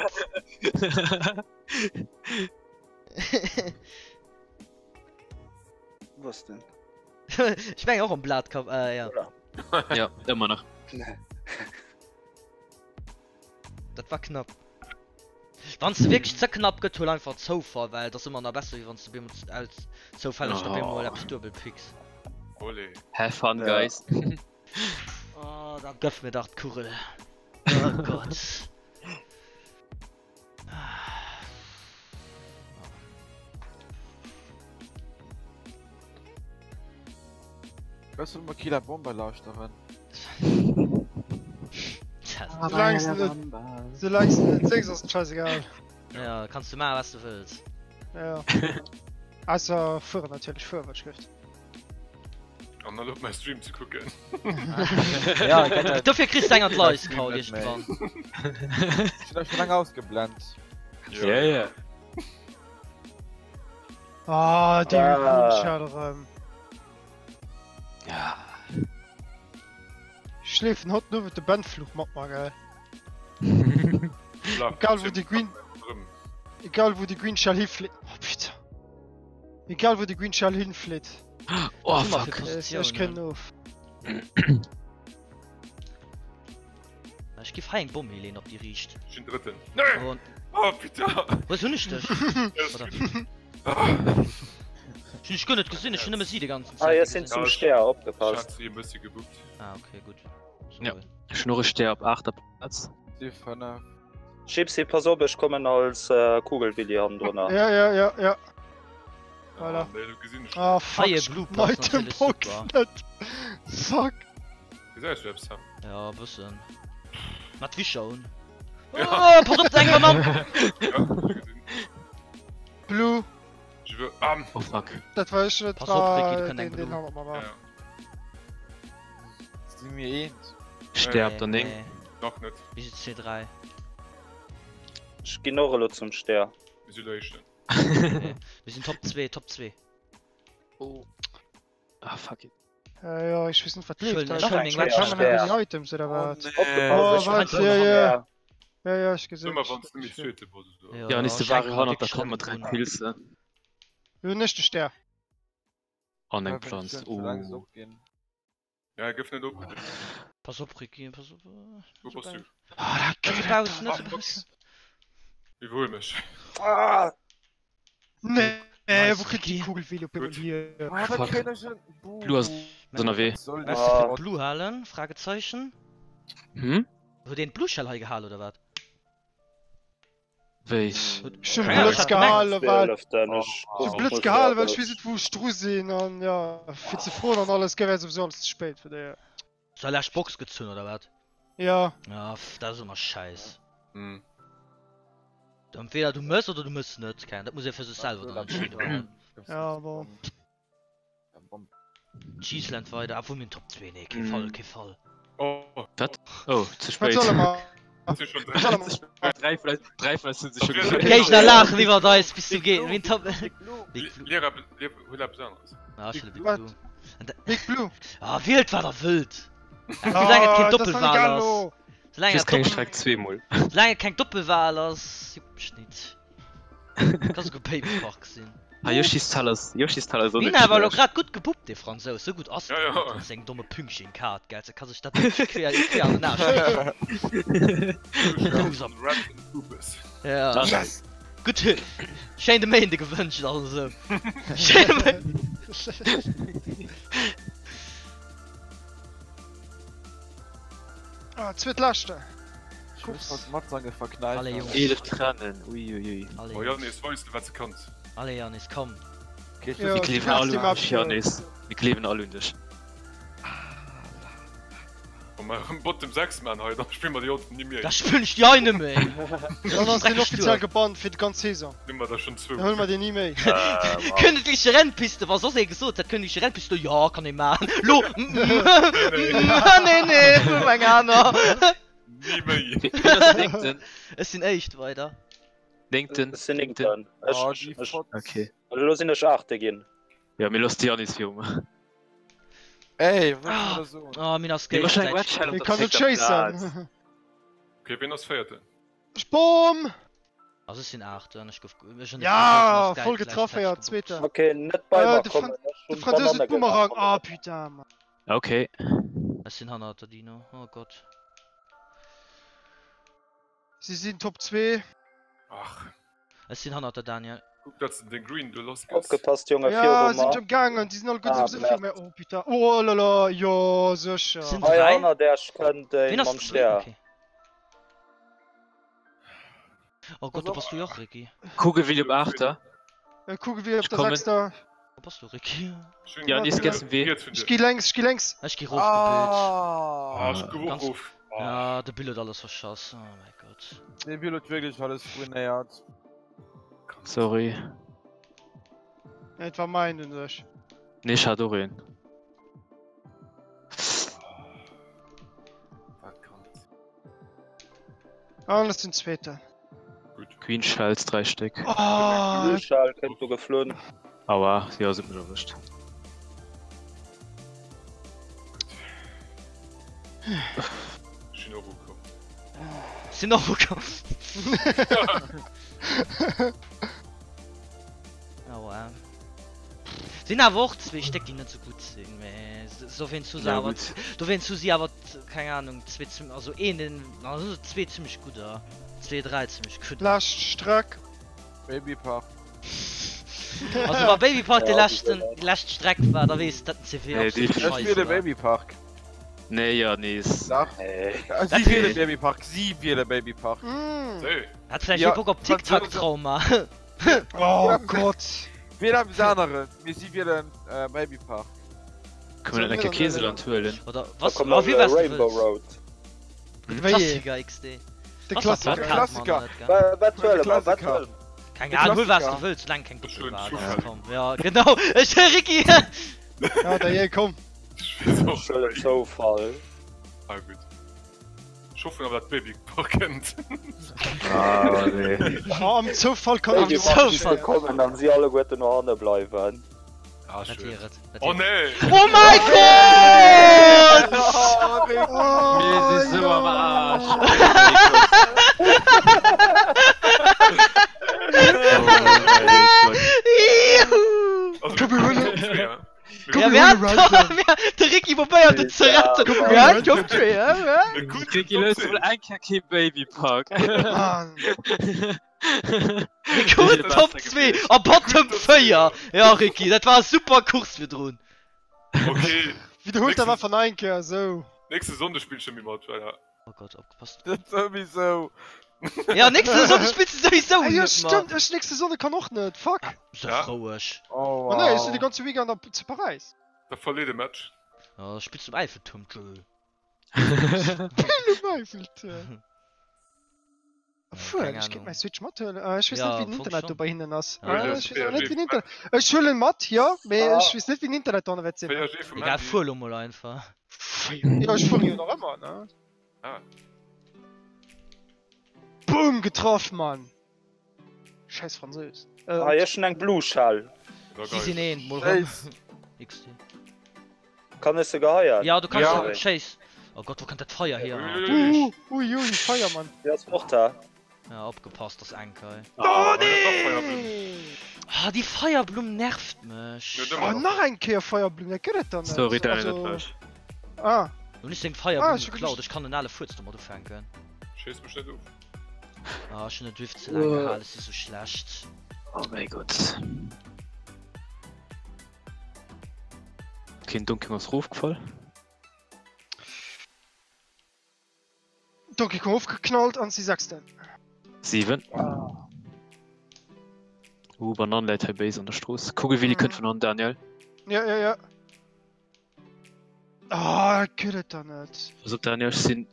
Wou ass den? Ech mengen och am Blat, Kap, äh, ja. Ja, ëmmer nach. Dat war knapp. Wann s de wierklech ze knapp gëtt, huel einfach Zoufall, well et ass ëmmer nach besser, wéi wann s de bemol aus zoufälleg da bemol eppes duebel picks. Olé. Have fun, Ja. guys. Oh, da gëff mir dach d'Kugel. Oh Gott. Lass uns mal Killer Bomber lauschteren. Soulaangs de net, soulaangs de net séngs ass et scheißegal. Ja, kanns du maachen wat s du wëlls. Ja. Ausser fueren natierlech, fuere wat ech gëft. An dann op mäi Stream ze kucken. Ja, dofir kriss du eng an d'Leis, Paul, iergendwann. Ech hunn eis scho laang ausgeblent. Ja, ja. Ah, déi ah. Green erëm. Ja. Schleefen haut nur de Bandfluch mat mer geil. Egal wou de Green Egal wou de Green Shell hiflitt. Oh putain. Egal wou de Green Shell hinflitt. Oh fuck. Ech kréien of. Ech giff hei eng Bomm hileen op déi riicht. Ech sinn Drëtten. Nee! Oh putain! Wou hunn ech dech? Ech hunn dech guer net gesinn, ech hunn nëmme si de ganzen Zäit. Ah, ech sinn zum Stär, opgepasst. Ech hat si e bëssi gebuppt. Ah okay, gutt. Ja, ech hunn och e Stär op 8. Plaz. Si 5. Gypsy, pass op, ech kommen als Kugelwilli hannendrunner. Ja, ja, ja, ja. Voilà. Ah, nee, du gesinn ech. Ah, fuck. Hei e Blue passt natierlech super. Net. Fuck. Gesäis du eppes, Sam? Ja, e bëssen. Mat Wischer un. Ja. Oh, pass op, eng Banann! Ja, gesinn. Blue. Je veux. Ah, Oh fuck. Dat war ech, dat Pass op, Ricky, du war kënnt eng deen, deen Blue. hannert mer war. ja. Si mir eent? Stär op der 9. Nee, Nach net. mir sinn C3. Ech ginn och elo zum Stär. Mir sinn Éischten. Okay. Mir sinn Top 2, Top 2. Oh. Ah fuck it. Äh, ja, ich weess net wat Ech leeft. huelen- ech Kann huelen meng man Red nach déi Items oder wat? Opgepasst, Oh, ech wat? kommen Ja, zum ja. Stär. Ja, ja, ech gesinn. Ëmmer wann s du méi Zweete bass oder? Ja, Ja, an is de ech Wario hänken hannert, da wierklech kommen mer 3 hannendrun. Pilze. Jo, net de Stär. An eng Planz. Oh. Ja, gëff net op. Pass op, Ricky, pass op. Wou bass du? Ah, dat Net gëtt baussen, net baussen. Iwwerhuel mech. Ah! Nee, Nice, wou kritt déi Ricky. Kugel wéi op eemol Gutt. hier? Ah, da Fuck. kréien ech en Buh. Blue ass ënnerwee. Soll Merci dat? fir d'Blue halen, Fragezeichen. Hm? Huet een d'Blue Shell hei gehal oder wat? Wéi? Ech hunn Ja, Blëtz ech hat gehale well Zwölften, ech ech hunn Blëtz gehale well ech weess net wou ech dru sinn an ja fir ze froen an alles gell wär souwisou alles ze spéit vun dohier. Hues du lescht Box gezunn oder wat? Ja. Ja pff, dat ass ëmmer scheiss. Hm. Entweder du mëss oder du mëss net, keng, dat muss ee fir sech selwer dann entscheeden. Ja bon. Cheeseland weider, obwuel mir Top 2, nee, kee Fall, kee Fall. Oh, Wat? Oh, ze Wat spéit. solle mer? si schon dräi. Dräi vun eis, dräi vun eis hunn sech scho D'Géigner gemellt. D'Géigner laachen iwwert eis bis zum Gehen. Wien Top? Big Blue. Lier eppes, lier, huel eppes aneres. Ah, ech huele Big Wat? Blue. An da- Big Blue. Ah, wielt wat der wëllt. Soulaang et keng Ah, dat ass Doppelwahl dann egal ass. lo. Soulaang Just et keng Doppel- Streck zweemol. soulaang et keng Doppelwahl ass, juckt mech nit. Kann souguer Baby Park sinn. Ah, Yoshi's Tal ass, Yoshi's Tal ass och Mir net hunn awer elo schlecht. grad gutt gebuppt, dee Fransous. Sou gutt ass Ja, deen ja. net mat sengem domme Pünktchen Kaart, gell? Se ka sech dat wierklech quer, quer an den Aarsch stecken. Loser. Red and Poopes. Ja. Yes! Gutt, schéin de Méinde gewënscht an esou. Schéine Méinde. Ah, zweetleschte. Ech muss haut Matzange verkneifen. Allez, Jungs. 11 Trennen, uiuiui. Allez, Oh Jungs. Janis, weis du wat se kanns. Allez, Janis, komm. Okay, ich Ja, Mir du gleewen kannst all die un Map dech, jo. Janis. Mir gleewen all un dech. Wa mer erëm Bottom 6 man hei, dann spille mer déi Auto ni méi. Da spillen ech déi hei net méi. Dann ass deen offiziell gebannt fir déi ganz Saison. Hu mer der schonn zwou. Dann huele mer deen ni méi. Königliche Rennpiste, wa soss ee gesot hätt, Königliche Rennpiste, jo, kann ee maachen. Lo, nee, nee, huel mer eng aner. Ni méi. Wien ass néngten? Ech sinn éischt weider. Néngten? Ech sinn néngten. Oh, Ech, déi ech, Fotz. Okay. also elo sinn ech Aachte ginn. Ja, mir loossen de Janis viru mer. Ey, wat soll ech soen? Oh, mir ass Mir wahrscheinlich géigenseitig. Red Shell op Mir der kann net zéngter Plaz. chasen. Okay, wien ass Véierten? Boom! Also ech sinn Aachten, ech gouf, ech hunn de Ja, Franzousen ass voll gläich- getraff, gläichzäiteg ja, gebuppt. Zweeter. Okay, net bei Äh, mer de kommen. Fran Ech de hunn Franzous Bananne huet Boomerang. gemaach. Ah, putain, Mann. Okay. Ech sinn hannert der Dino, oh Gott. Si sinn Top 2. Ach, Ech sinn hannert der Daniel. kuck dass de den Green do lass gëss. Opgepasst Jonge, Ja, viru sinn mer. schon gaangen. Déi sinn all gutt Ah, sowieso viru mir. Oh, putain. Oh là là, jo, sécher. Sinn Hei 3? hannert Äech kënnt een Wien ass mam zweet? Stär. Okay. Oh Gott, do bass du jo och, Ricky. Kugelwilli op Aachter. Äh, Kugelwilli op Ech der kommen. Sechster. Wo bass du, Ricky? Ech hunn Janis, riets gëss den Wee. vun Ech dir. gi lenks, ech gi lenks. Ech gi rofgebilt. Ah, Ah. ech gouf och Ganz- rof. Ja, de Bill huet alles verschass. Oh mäi Gott. De Bill huet wierklech alles ruinéiert. Sorry. Et war mäin un sech. Nee, ech hat och een. Wat kann et sinn? An ech sinn Zweeten. Gutt. Green Shells, 3 Stéck. Oh, Blue Shell kënnt do geflunn. Aua, jo, se huet mech erwëscht. Ech sinn och ukomm. Sinn och ukomm. Aua. Sinn awer och zwee Stéck déi net sou gutt sinn, mä dowéinst hu se awer, dowéinst hu si awer keng Ahnung zwee zim, also een deen, also zwee zimmlech gudder, zwee dräi zimmlech gudder. Lescht Streck. Babypark. Also wa Babypark de leschten, déi lescht Streck war, da weess de dat den CV absolut Ech scheisse wiele war. Babypark. Nee, jo, nees. Dach. Nee. Si wiele Babypark, si wiele Babypark. Séi. Hat vläicht Ja, ee Bock op Tic-Tac-Trauma? Oh Gott. Wiel eppes aneres, mee si wielen Babypark. Kënne mer net eng Kéier Käseland huelen? Oder Da was, kommt oh, nach wie wär's du Rainbow wëlls? Road. De Wéi ee? Klassiker XD. De Was, Klassiker. dat kennt man Klassiker. net, gell? Wa- Wat huele mer? Wat Klassiker. huele mer? Keng De Ahnung, huel was du Klassiker. wëlls, soulaang keng Ech huelen Doppelwahl ass, Zufall. komm. Ja, genau. Ech, Ricky! Ja, da jee, komm. Ech weess och Ech huelen Zoufall. Ah gutt. Ech hoffen awer dat Babypark kënnt. Ah, nee. Oh, am Zoufall kann Am am Babypark Zoufall. soll kommen an si alleguerten no hanne bleiwen. Ah Dat schued. wier et. Dat Oh wier et. nee! Oh mäi Gott! Oh, Ricky. Mir Oh, si sou am Aarsch. jo. Oh mäi Gott. Juhu! Also Komm, mir wir kommen huelen- Top 2, ja? Komm, Ja, wir wir huelen hat, Random. wir, de Ricky probéiert et ze retten. Komm, wir Wir huelen hat Top 2, ja, ja. Mir guten Ricky, Top löst 10. mol eng Kéier kee Babypark. Mann. Mir guten Top 2 a Bottom 4. Ja, Ricky, dat war e super Kurs virdrun. Okay, Wiederholt der war van eng Kéier, sou. nächste Sonndeg spill ech net méi mat, voilà. Oh Gott, opgepasst. Dat souwisou. Ja, nächste Sonndeg spillst du souwisou Ah, jo, net mat. stëmmt, ech nächste Sonndeg kann och net, fuck. Sou Ja. roueg. Oh, Oh nee, ech sinn de wow. ganze Weekend op, zu Paräis. Da verlier de Match. Ja, da spillst du um Eiffelturm, tschö. Spill um Eiffelturm. Obwuel, Keng ech kéint Ahnung. mäi Switch mathuelen. Ah, ech weess Ja, net, wéi am den Fong Internet schon. do bei hinnen ass. Ja. Ah, Ja, ech weess awer net, 4G wéi den Internet. Ech huelen mat, jo, mee Ah. ech weess net, wéi den Internet do wäert sinn. 4G vum Egal, Handy. fuer lo mol einfach. Jo, ech fuere jo nach ëmmer, ne? Ah. Boom, getraff, Mann! Scheiß Französ. Äh, Ah, ech hunn eng Blue Shell. War Si geil. sinn een, mol rëm. Schéiss. XD. Kann ech se geheien? Ja, du kanns Ja. ja. Chase. Oh Gott, wo kënnt dat Feier hier? Uiuiui. Uh, ui, ui, Feier, Mann. Déi ass fort, hä? Ja, opgepasst, das enk hei. Oh, nee! Ah, die Feierblumm nervt mech. Ja, Oh, nach eng Kéier Feierblumm, dat gëtt et dann net. Sorry, Daniel, dat Also, war ech. ah, Nun ech seng Ah, Feierblumm ech hu geklaut, ech kann den ale Furz domat ufänken. Schéiss mech net of. Ah, ech hunn den Drift ze laang gehal, ech si sou schlecht. Oh mäi Gott. Okay, den Donkey Kong ass rofgefall. Donkey Kong ofgeknallt an si Sechsten. 7. Uh, Banan läit hei béis an der Strooss. Kugelwilli kënnt vun hannen, Daniel. Ja, ja, ja. Ah, dat gëtt et dann net. Pass op, Daniel, ech sinn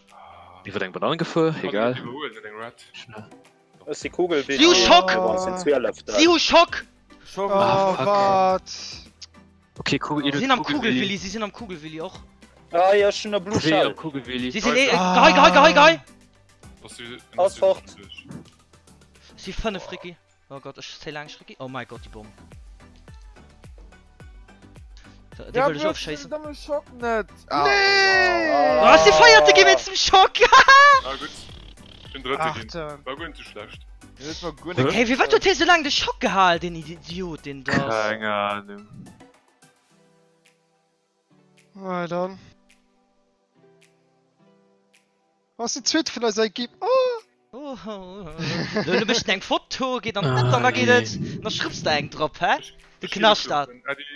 iwwer eng Banan gefuer. Egal. Iwwerhuelen, net eng Red. Schnell. Ech si Kugelwilli. Si hu Schock! Awer ech sinn Zwieleften. Si hu Schock! Schock. Oh, Ah, fuck. wat? Okay, Kugel, Si sinn am Kugelwilli, si sinn am Kugelwilli och. Ah, jo, ech hunn e Blue Zwee Shell. am Kugelwilli. Si sinn ee, Ah. gehei, gehei, gehei, gehei! Ass fort. Si 5, Ricky. Oh Gott, ech zéi laang Ricky. Oh mein Gott, déi Bomm. Dee wëll ech ofschéissen. Domme Schock net. Nee! Oh, ech si Véierte gi wéinst dem Schock! Ah gutt, ech bin Drëtte ginn. Achten. War guer net sou schlecht. Hey, firwat huet hie sou laang de Schock gehal, deen Idiot, deen et ass? Keng Ahnung. Na dann. Ass den zweete vun eiser Equipe. Oh! Oh, oh, oh. Du méchs eng Foto, geet an d'Net an da geet et. An da schrëffs de eng drop, hä? Du Knascht dat.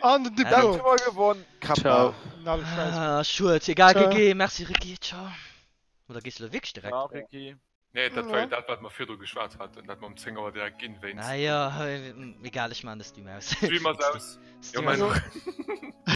An den Diplom. Dat hu mer gewonn. Ciao. Ah, schued. Egal, GG. Merci Ricky. Ciao. Oder gees de lo wierklech direkt? Ciao Ricky. Nee, dat war jo dat, wat mer virdru geschwat haten, dat mer um 10 Auer direkt ginn wéinst. Ah jo, egal, ech maan de Stream aus. Stream ass aus. Stream Jo, ass mein. aus.